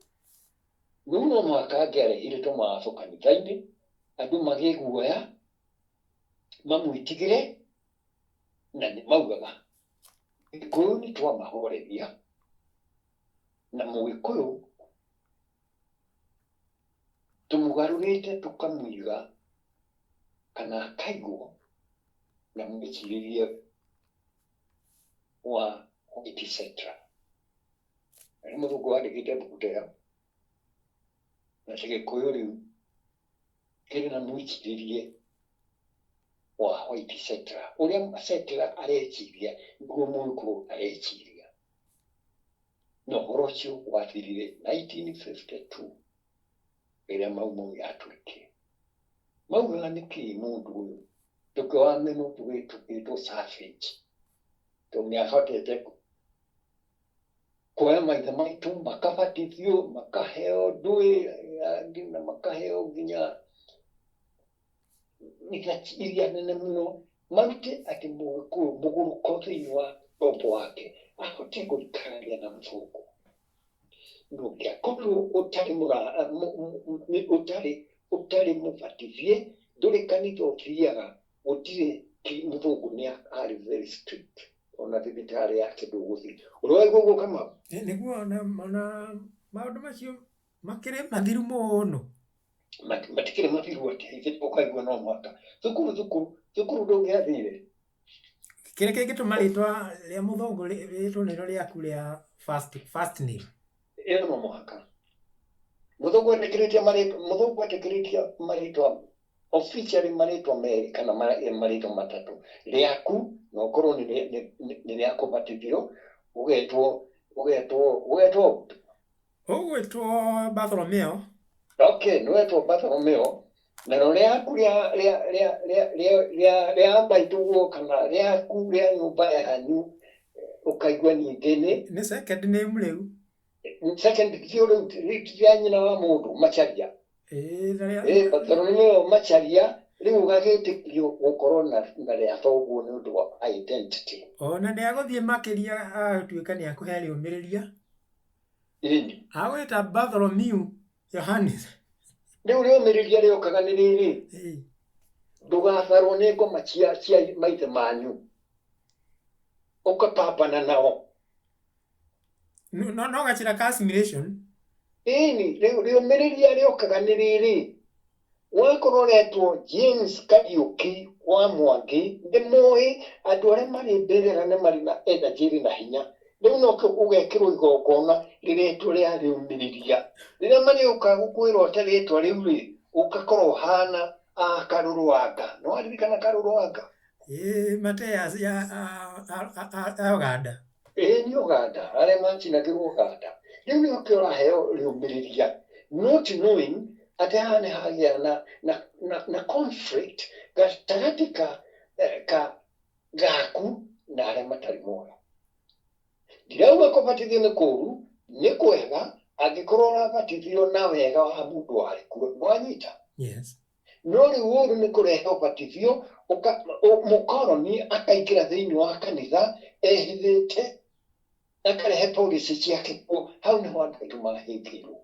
Rĩu no mũhaka angĩarehire tũmawatho kanitha-inĩ, andũ magĩe guoya, mamwĩtigĩre, na nĩ maugaga Gĩkũyũ nĩ twamahoreria, na Mũgĩkũyũ tũmũgarũrĩte tũkamũiga kana akaigwo na mwĩcirĩrie wa white settler. Na nĩ mũthũngũ wandĩkĩte mbuku ta ĩyo, na ti Gĩkũyũ rĩu kĩrĩ na mwĩcirĩrie wa white settler. Ũrĩa settler areciria nĩguo Mũgĩkũyũ areciria. Na ũhoro ũcio wathirire 1952 rĩrĩa Mau Mau yatũrĩkire. Maugaga nĩkĩ mũndũ ũyũ tũkĩwamenwo tũgĩtwo savage, tondũ nĩ ahotete kuoya maithe maitũ makabatithio, makaheo ndũĩ na makaheo nginya ithaci iria nene mũno, marute atĩ Mũgĩkũyũ mũgũrũko thĩinĩ wa tombo wake ahote gũikarania na mũthũngũ. Ndũngĩakorirwo ũtarĩ ũtarĩ ũtarĩ mũbatithie, ndũrĩ kanitha ũthiaga, gũtirĩ mũthũngũ nĩ arĩ very strict, ona thibitarĩ yake ndũgũthiĩ. Ũrĩ waigua ũguo Kamau? Nĩguo ona maũndũ macio makĩrĩ mathiru mũno. Matikĩrĩ mathiru atĩa, ithe ũkaigua no mũhaka thukuru thukuru thukuru ndũngĩathire. Kĩrĩa kĩngĩtũma rĩtwa rĩa mũthũngũ rĩtwo nĩrĩo rĩaku rĩa first name. Ĩyo no mũhaka. Mũthũngũ etĩkĩrĩtie marĩtwa, mũthũngũ etĩkĩrĩtie marĩtwa officially marĩtwa merĩ kana marĩtwa matatũ. Rĩaku na ũkorwo nĩ rĩa kũbatithio, ũgetwo ũgetwo ũgetwo Ũgwĩtwo Bartholomeo. Okay, nĩ wetwo Bartholomeo, narĩo rĩaku rĩa rĩa rĩa rĩa rĩa rĩa rĩa maitũguo kana rĩaku rĩa nyũmba yanyu ũkaigua ningĩ nĩ Nĩ second name rĩu. Second ti rĩu ti rĩa nyina wa mũndũ Macharia. Ĩĩ na rĩa Ĩ Bartholomeo Macharia rĩu ũgagĩtĩkio gũkorwo na rĩa thoguo nĩ ũndũ wa identity. Ona nĩ agũthiĩ makĩria agatuĩka nĩ akũhe rĩũmĩrĩria. Ĩni. Agwĩta Bartholomew Yohanes. Rĩu rĩũmĩrĩria rĩũkaga nĩ rĩrĩ, ndũgatharwo nĩ ngoma cia maithe manyu ũkapambana nao. No gacĩra ka assimilation. Ĩni, rĩu rĩũmĩrĩria rĩũkaga nĩ rĩrĩ, wakorwo ũretwo James Kariũki wa Mwangi, nĩ moĩ andũ arĩa marĩ mbĩrĩra nĩ marĩ na energy ĩrĩ na hinya. Rĩu no ũgekĩrwo igongona rĩretwo rĩa rĩũmĩrĩria. Rĩrĩa marĩũka gũkwĩra ũte rĩtwa rĩu rĩ, ũgakorwo ũhana a Karũrũanga. Nĩ waririkana Karũrũanga? Ĩĩ, mate ya a Uganda. Ĩĩ nĩ Uganda, arĩa macinagĩrwo Uganda. Rĩu nĩkĩo ũraheo rĩũmĩrĩria, not knowing atĩ haha nĩ hagĩa na conflict gatagatĩ ka gaku na arĩa matarĩ muoyo. Ndirauga kũbatithio nĩ kũũru, nĩ kwega angĩkorwo ũrabatithio na wega wa mũndũ warĩ kuo. Nĩwanyita? Yes. No rĩu ũũru nĩ kũrehe ũbatithio, mũkoroni akaingĩra thĩinĩ wa kanitha ehithĩte, akarehe policy ciake kuo. Hau nĩho andũ aitũ mahĩngĩirwo.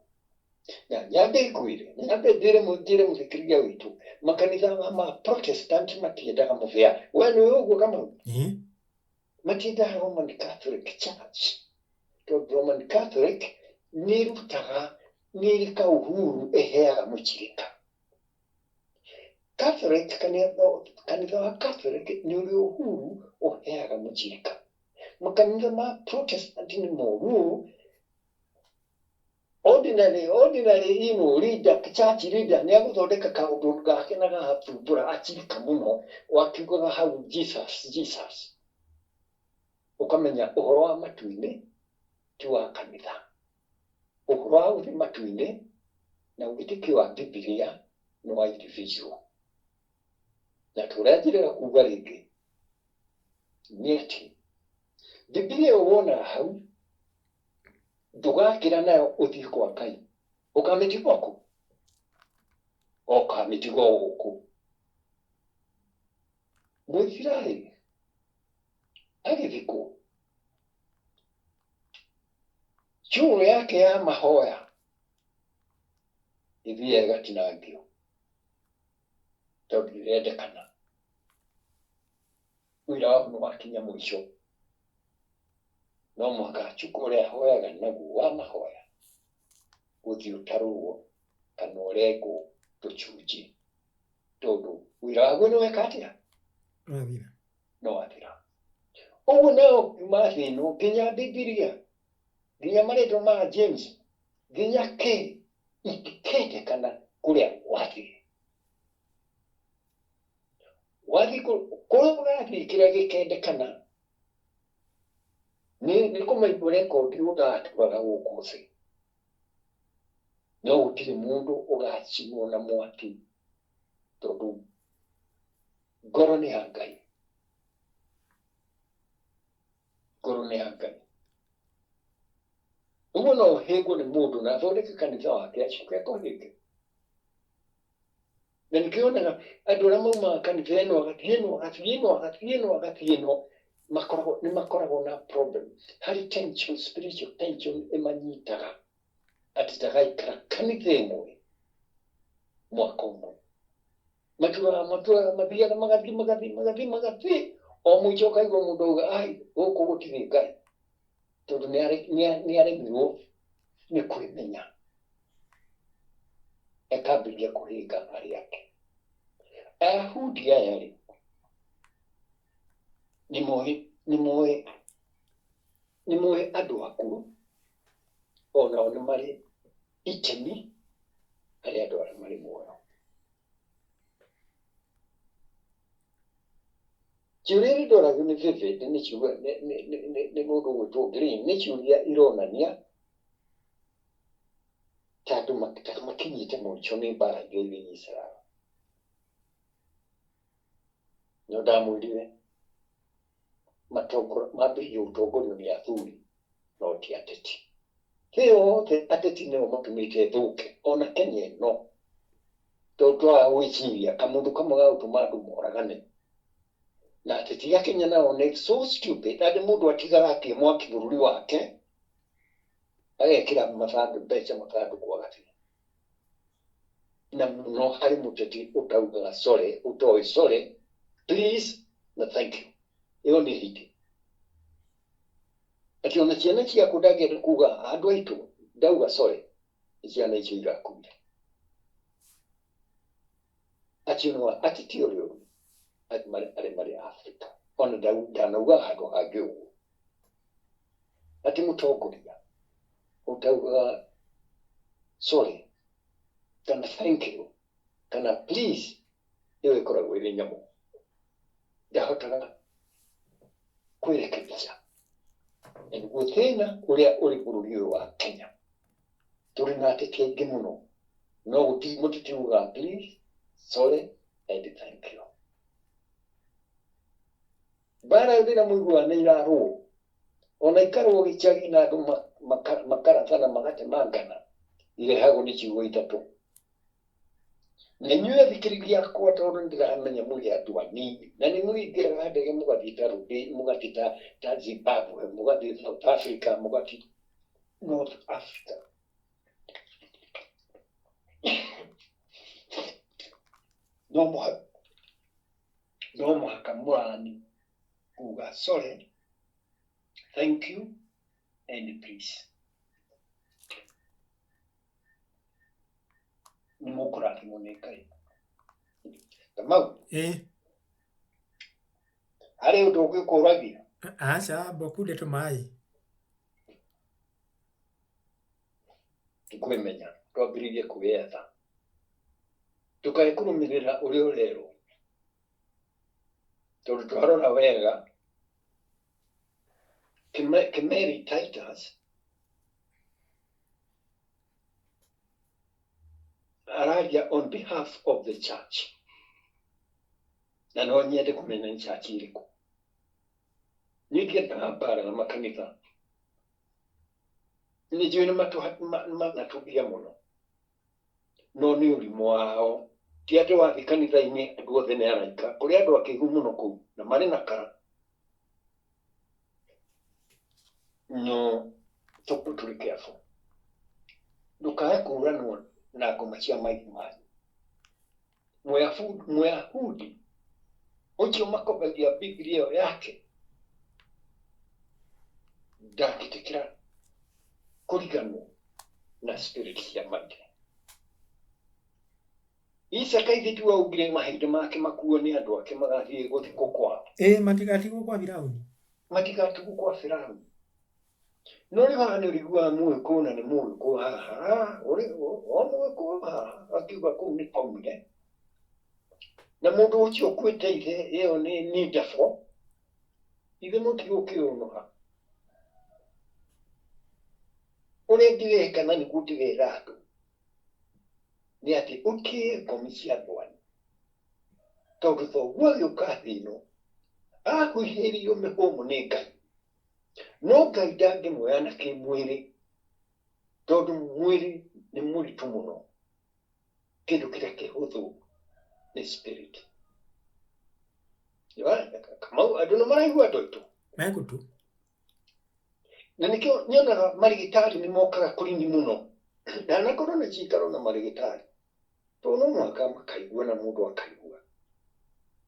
Na nyambe ngwĩre, nyambe njĩre mũthikĩrĩria witũ, makanitha ma Protestant matiendaga mũbĩa. We nĩ ũĩ ũguo Kamau? Ĩĩ. Matiendaga Roman Catholic Church, tondũ Roman Catholic nĩ ĩrutaga, nĩ ĩrĩ kauhuru ĩheaga mũchirika. Catholic, kanitha wa Catholic nĩ ũrĩ uhuru ũheaga mũchirika. Makanitha ma Protestant nĩ moru ũũ, Ordinary ino leader, church leader nĩ agũthondeka kaũndũ gake na gagathumbũra acirika mũno, wakiugaga hau Jesus Jesus, ũkamenya ũhoro wa matu-inĩ ti wa kanitha, ũhoro wa gũthiĩ matu-inĩ na wĩtĩkio wa Bibilia nĩ wa individual. Na tũrĩa njĩrĩga kuga rĩngĩ nĩ atĩ Bibilia ĩyo wonaga hau ndũgakĩra nayo ũthiĩ kwa Ngai, ũkamĩtiga kũ? Ũkamĩtiga o gũkũ. Mũisiraeli agĩthikwo, cũrũ yake ya mahoya ĩthiaga ĩgatinangio tondũ ndĩrendekana. Wĩra waku nĩ wakinya mũico, no mũhaka cuka ũrĩa ahoyaga naguo wa mahoya ũthiĩ ũtarũrwo kana ũrengwo tũcunjĩ, tondũ wĩra waguo nĩ weka atĩa? Wathira. No wathira. Ũguo nayo kiuma thĩ ĩno nginya Bibilia, nginya marĩtwa ma James, nginya kĩ itikendekana kũrĩa wathiĩ. Wathiĩ kũrĩa ũrathiĩ kĩrĩa gĩkendekana nĩ kũmaigua rekondi ũratwara gũkũ thĩ, no gũtirĩ mũndũ ũgacinwo na mwaki, tondũ ngoro nĩ ya Ngai, ngoro nĩ ya Ngai. Ũguo no ũhĩngwo nĩ mũndũ na athondeke kanitha wake acoke akũhĩnge. Na nĩkĩo wonaga andũ arĩa maumaga kanitha ĩno agathiĩ ĩno agathiĩ ĩno agathiĩ ĩno agathiĩ ĩno, makoragwo nĩ makoragwo na problem, harĩ tension, spiritual tension ĩmanyitaga atĩ ndagaikara kanitha ĩmwe mwaka ũmwe, maturaga maturaga mathiaga magathiĩ magathiĩ magathiĩ magathiĩ, o mũico ũkaigua mũndũ auga ai gũkũ gũtirĩ Ngai, tondũ nĩ aremirwo nĩ kwĩmenya, akambĩrĩria kũhĩnga arĩa angĩ. Ayahudi aya rĩ, nĩ moĩ nĩ moĩ nĩ moĩ andũ akũrũ onao nĩ marĩ itemi harĩ andũ arĩa marĩ muoyo. Ciũria iria ndoragio nĩ Vivid nĩ ciuga nĩ mũndũ ũgwĩtwo Green, nĩ ciũria ironania ta andũ ta makinyĩte mũico nĩ mbara iria irĩ Israel. No ndamwĩrire mambĩrĩrie gũtongorio nĩ athuri no ti ateti. Thĩ yothe ateti nĩo matũmĩte thũke, ona Kenya ĩno, tondũ twaga gwĩciria kamũndũ kamwe ga gũtũma andũ moragane. Na ateti a Kenya nao nĩ so stupid atĩ mũndũ atigaga akie mwaki bũrũri wake, agekĩra mathandũ mbeca mathandũkũ agathiĩ. Na mũno harĩ mũteti ũtaugaga sorry, ũtoĩ sorry, please na thank you. Ĩyo nĩ hĩndĩ atĩ ona ciana ciaku ndangĩenda kuga andũ aitũ ndauga sorry, nĩ ciana icio irakuire. Acio nĩ ateti ũrĩa ũru arĩa marĩ Afrika, ona ndanauga handũ hangĩ ũguo atĩ mũtongoria ũtaugaga sorry kana thank you kana please, ĩyo ĩkoragwo ĩrĩ nyamũ ndahotaga kwĩrekebisha. Na nĩguo thĩna ũrĩa ũrĩ bũrũri ũyũ wa Kenya, tũrĩ na ateti aingĩ mũno no gũtirĩ mũteti ugaga please, sorry and thank you. Mbara ĩyo rĩrĩa mũiguaga nĩ irarũo, ona ikarũo gĩcagi na andũ makarathana magatemangana, irehagwo nĩ ciugo ithatũ. Na inyuĩ athikĩrĩria akwa, tondũ nĩndĩramenya mũrĩ andũ anini na nĩ mũingĩraga ndege mũgathiĩ ta mũgathiĩ ta Zimbabwe, mũgathiĩ South Africa, mũgathiĩ North Africa, no mũhaka mũrani kuga sorry, thank you and please. Nĩ mũkũrathimwo nĩ Ngai. Kamau, harĩ ũndũ ũngĩ ũkũragia? Aca, mbokunde tũmaĩ. Ti kwĩmenya, twambĩrĩrie kwĩyetha. Ndũkae kũrũmĩrĩra ũrĩa ũrerwo. Tondũ twarora wega, Kĩmeri Titus araria on behalf of the church. Na no nyende kũmenya nĩ church ĩrĩkũ. Niĩ ndiendaga mbara na makanitha. Nĩ njũĩ nĩ manatũgia mũno. No nĩ ũrimũ wao. Ti atĩ wathiĩ kanitha-inĩ andũ othe nĩ araika. Kũrĩ andũ akĩgu mũno kũu na marĩ na kara. No tũkorwo tũrĩ careful. Ndũkae kũranwo na ngoma cia maithe manyu. Mũyahudi ũcio makobagia Bibilia ĩyo yake ndangĩtĩkĩra kũriganwo na spirit cia maithe. Isaka ithe ti waugire mahinda make makuo nĩ andũ ake magathiĩ gũthikwo kwao. Ĩĩ, matigatigwo kwa Firauni. Matigatigwo kwa Firauni. No rĩu haha nĩ ũrĩiguaga mũgĩkũyũ na nĩ mũgĩkũyũ haha, o mũgĩkũyũ haha akiuga kũu nĩ kwaumire. Na mũndũ ũcio ũkuĩte ithe ĩyo nĩ ndabo, ithe mũtigũkĩũnũha. Ũrĩa ndĩreka na nĩguo ndĩrera andũ nĩ atĩ ũtĩe ngomi cia andũ anyu. Tondũ thoguo agĩũka thĩ ĩno ahuhĩrĩirio mĩhũmũ nĩ Ngai. No Ngai ndangĩmuoya na kĩmwĩrĩ tondũ mwĩrĩ nĩ mũritũ mũno. Kĩndũ kĩrĩa kĩhũthũ nĩ spirit. Kamau, andũ nĩ maraigua andũ aitũ. Megũtũ. Na nĩkĩo nyonaga marĩgĩtarĩ nĩ mokaga kũrĩ ni mũno. Ndanakorwo na cikaro na marĩgĩtarĩ. Tondũ no mũhaka makaigua na mũndũ akaigua.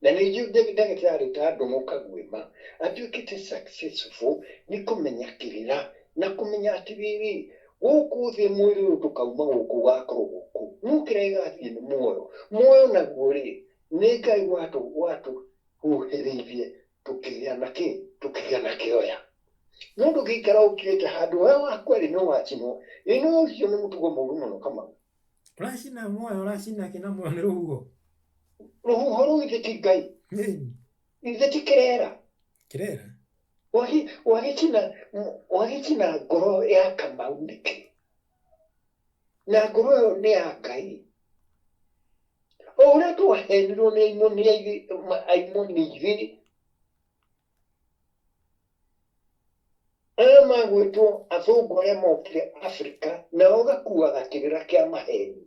Na nĩ njũĩ ndagĩtarĩ ta Ndũng'ũ Kaguĩma atuĩkĩte successful nĩ kũmenya kĩrĩra na kũmenya atĩrĩrĩ, gũkũ thĩ mwĩrĩ ũyũ ndũkauma gũkũ ũgakorwo gũkũ. No kĩrĩa gĩgathiĩ nĩ muoyo. Muoyo naguo rĩ, nĩ Ngai watũhuhĩrĩirie tũkĩgĩa na kĩ? Tũkĩgĩa na kĩoya. No ndũngĩikara ũkirĩte handũ we wakua rĩ, no wacinwo. Ĩ no ũcio nĩ mũtugo mũru mũno Kamau. Ũracina muoyo, ũracina kĩ na muoyo nĩ rũhuho. Rũhuho rũu ithe ti Ngai. Ithe ti kĩrera. Kĩrera? Wagĩcina ngoro ya Kamau nĩkĩ? Na ngoro ĩyo nĩ ya Ngai. O ũrĩa twahenirwo nĩ aimoni ithuĩ, aya magwĩtwo athũngũ arĩa mokire Afrika, nao gakuaga kĩrĩra kĩa maheni.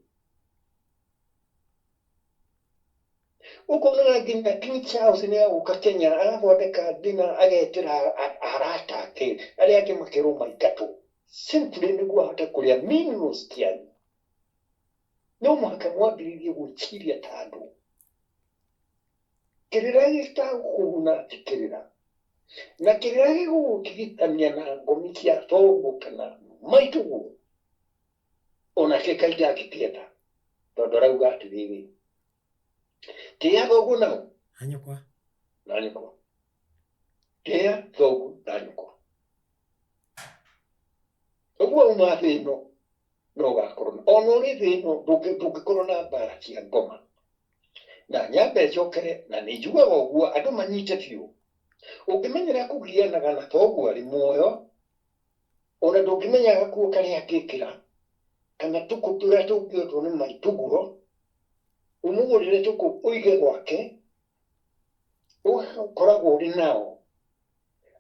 Ũkonaga nginya King Charles nĩ agũka Kenya, agathondeka ndina, agetĩra arata ake, arĩa angĩ makerwo maingatwo. Simply nĩguo ahote kũrĩa minerals cianyu. No mũhaka mwambĩrĩrie gwĩciria ta andũ. Kĩrĩra gĩtagũkũguna ti kĩrĩra. Na kĩrĩra gĩgũgũtigithania na ngomi cia thoguo kana maitũguo, onake Ngai ndangĩkĩenda, tondũ arauga atĩrĩrĩ, tĩĩa thoguo nao na nyũkwa. Na nyũkwa. Tĩĩa thoguo na nyũkwa. Ũguo uma thĩ ĩno no ũgakorwo na, ona ũrĩ thĩ ĩno ndũngĩkorwo na mbara cia ngoma. Na nyambe njokere, na nĩ njugaga ũguo andũ manyite biũ, ũngĩmenyera kũgianaga na thoguo arĩ muoyo, ona ndũngĩmenya gakuo karĩa angĩkĩra, kana tũkũ tũrĩa tũngĩotwo nĩ maitũguo, ũmũgũrĩre tũkũ ũige gwake, ũgakoragwo ũrĩ nao.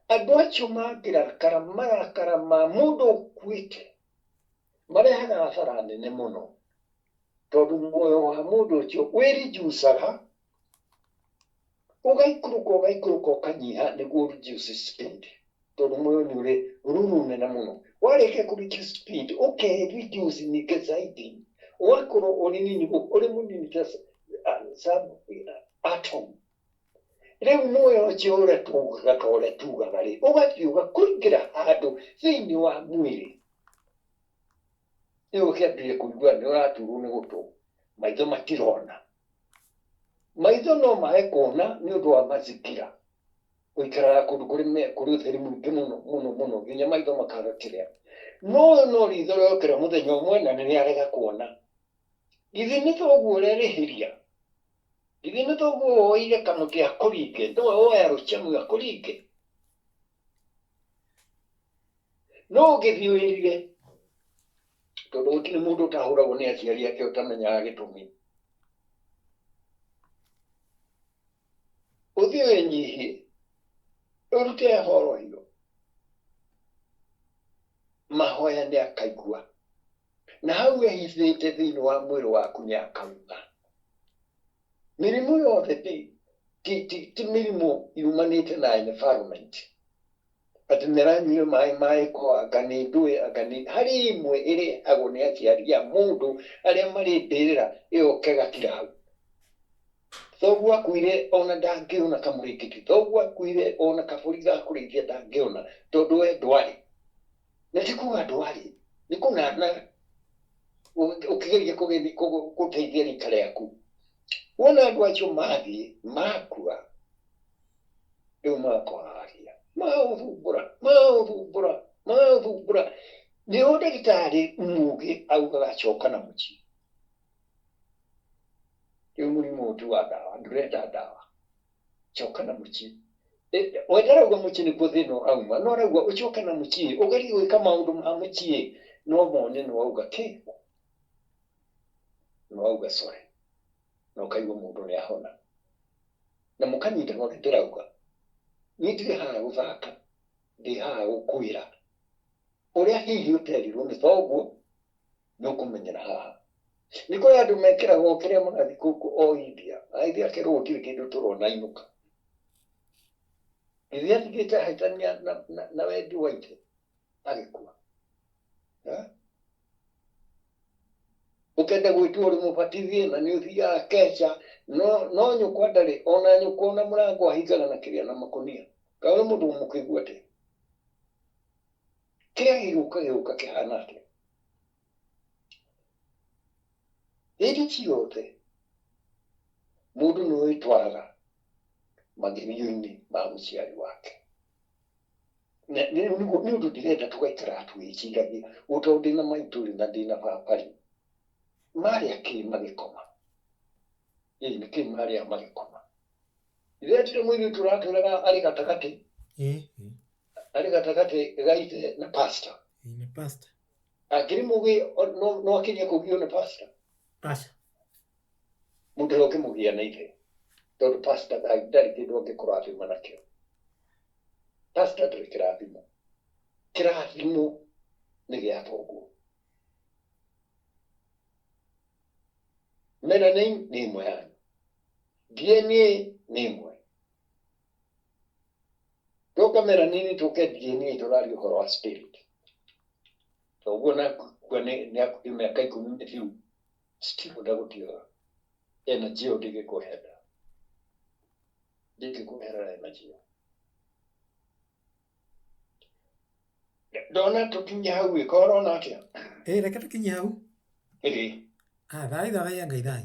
Andũ acio mangĩrakara marakara ma mũndũ ũkuĩte, marehaga hathara nene mũno, tondũ muoyo wa mũndũ ũcio wĩrijucaga, ũgaikũrũka ũgaikũrũka ũkanyiha nĩguo reduce speed, tondũ muoyo nĩ ũrĩ ruru nene mũno. Warĩkia kũ reduce speed, ũke reduce ningĩ zaidi, ũgakorwo ũrĩ nini, ũrĩ mũnini ta sub atom. Rĩu muoyo ũcio ũrĩa tugaga ta ũrĩa tugaga rĩ, ũgathiĩ ũgakũingĩra handũ thĩinĩ wa mwĩrĩ. Rĩu ũkĩambĩrĩria kũigua nĩ ũraturwo nĩ gũtũ, maitho matirona. Maitho no mage kuona nĩ ũndũ wa mazingira. Ũikaraga kũndũ kũrĩ ũtheri mũingĩ mũno mũno mũno nginya maitho makaga kĩrĩa. No ũyũ no ritho rĩokĩra mũthenya ũmwe na nĩ arega kuona. Githĩ nĩ thoguo ũrerĩhĩria? Githĩ nĩ thoguo woire kamũtĩ akũringe? Nĩwe woya rũcemu akũringe? No ũngĩthiĩ wĩrire, tondũ gũtirĩ mũndũ ũtahũragwo nĩ aciari ake ũtamenyaga gĩtũmi. Ũthiĩ wĩnyihie, ũrute horohio, mahoya nĩ akaigua. Na hau ehithĩte thĩinĩ wa mwĩrĩ waku nĩ akauma. Mĩrimũ yothe ti, ti, ti, ti mĩrimũ yumanĩte na environment. Atĩ nĩ aranyuire maĩ ma ĩko, anga nĩ ndũĩ, anga nĩ... Harĩ ĩmwe ĩrehagwo nĩ aciari a mũndũ arĩa marĩ mbĩrĩra ĩgoka ĩgakira hau. Thoguo akuire ona ndangĩona kamũrĩngĩti, thoguo akuire ona kabũri ga kũrĩithia ndangĩona tondũ we ndwarĩ. Na ti kuga ndwarĩ, nĩ kũnana ũkĩgeria gũteithia rika rĩaku. Wona andũ acio mathiĩ, makua, rĩu magakwaragia, magagũthumbũra, magagũthumbũra, magagũthumbũra. Nĩho ndagĩtarĩ mũgĩ augaga coka na mũciĩ. Rĩu mũrimũ ũyũ ti wa ndawa, ndũrenda ndawa. Coka na mũciĩ. We ndarauga mũciĩ nĩkuo thĩna ũrauma, no arauga ũcoke na mũciĩ, ũgerie gwĩka maũndũ ma mũciĩ, no mone nĩ wauga kĩ, nĩ wauga sorry, na ũkaigua mũndũ nĩ ahona. Na mũkanyitana ũrĩa ndĩrauga. Niĩ ndirĩ haha gũthaka, ndĩ haha gũkwĩra ũrĩa hihi ũterirwo nĩ thoguo, nĩ ũkũmenyera haha. Nĩ kũrĩ andũ mekĩragwo kĩrĩa magathiĩ kũu o India, agĩthiĩ akerwo gũtirĩ kĩndũ tũrona inũka. Githĩ atigĩte ahĩtania na wendi wa ithe agĩkua. Ũkenda gwĩtua ũrĩ mũbatithie na nĩ ũthiaga keca, no nyũkwa ndarĩ, ona nyũkwa ona mũrango ahingaga na kĩrĩa na makũnia. Kaĩ ũrĩ mũndũ mũkĩgu atĩa? Kĩrĩa gĩgũka gĩgũka kĩhana atĩa? Hĩndĩ ciothe mũndũ nĩ wĩtwaraga magerio-inĩ ma mũciari wake. Nĩ ũndũ ndĩrenda tũgaikaraga tũgĩciragia, o tondũ ndĩna maitũ rĩ na ndĩna baba rĩ, marĩa kĩ magĩkoma? Ĩ nĩkĩ marĩa magĩkoma? Ndĩretire mũirĩtu ũratwĩraga arĩ gatagatĩ, arĩ gatagatĩ ga ithe na pastor. Nĩ pastor. Angĩrĩ mũgĩ no akirie kũgio nĩ pastor. Aca. Mũndũ ũrĩa ũngĩmũgia na ithe, tondũ pastor ndarĩ kĩndũ angĩkũrathima nakĩo. Pastor ndarĩ kĩrathimo. Kĩrathimo nĩ gĩa thoguo. Melanin nĩ ĩmwe yanyu. DNA nĩ ĩmwe. Tũka melanin tũke DNA tũraria ũhoro wa spirit. Thoguo nakua nĩ hakuhĩ mĩaka ikũmi mĩthiru, still ndagũtigaga. Energy ĩyo ndĩngĩkweherera. Ndĩngĩkweherera energy ĩyo. Ndona tũkinye hau ĩ, korwo ũrona atĩa? Ĩ reke tũkinye hau. Ĩĩ. Ah, thai thai Ngai thai.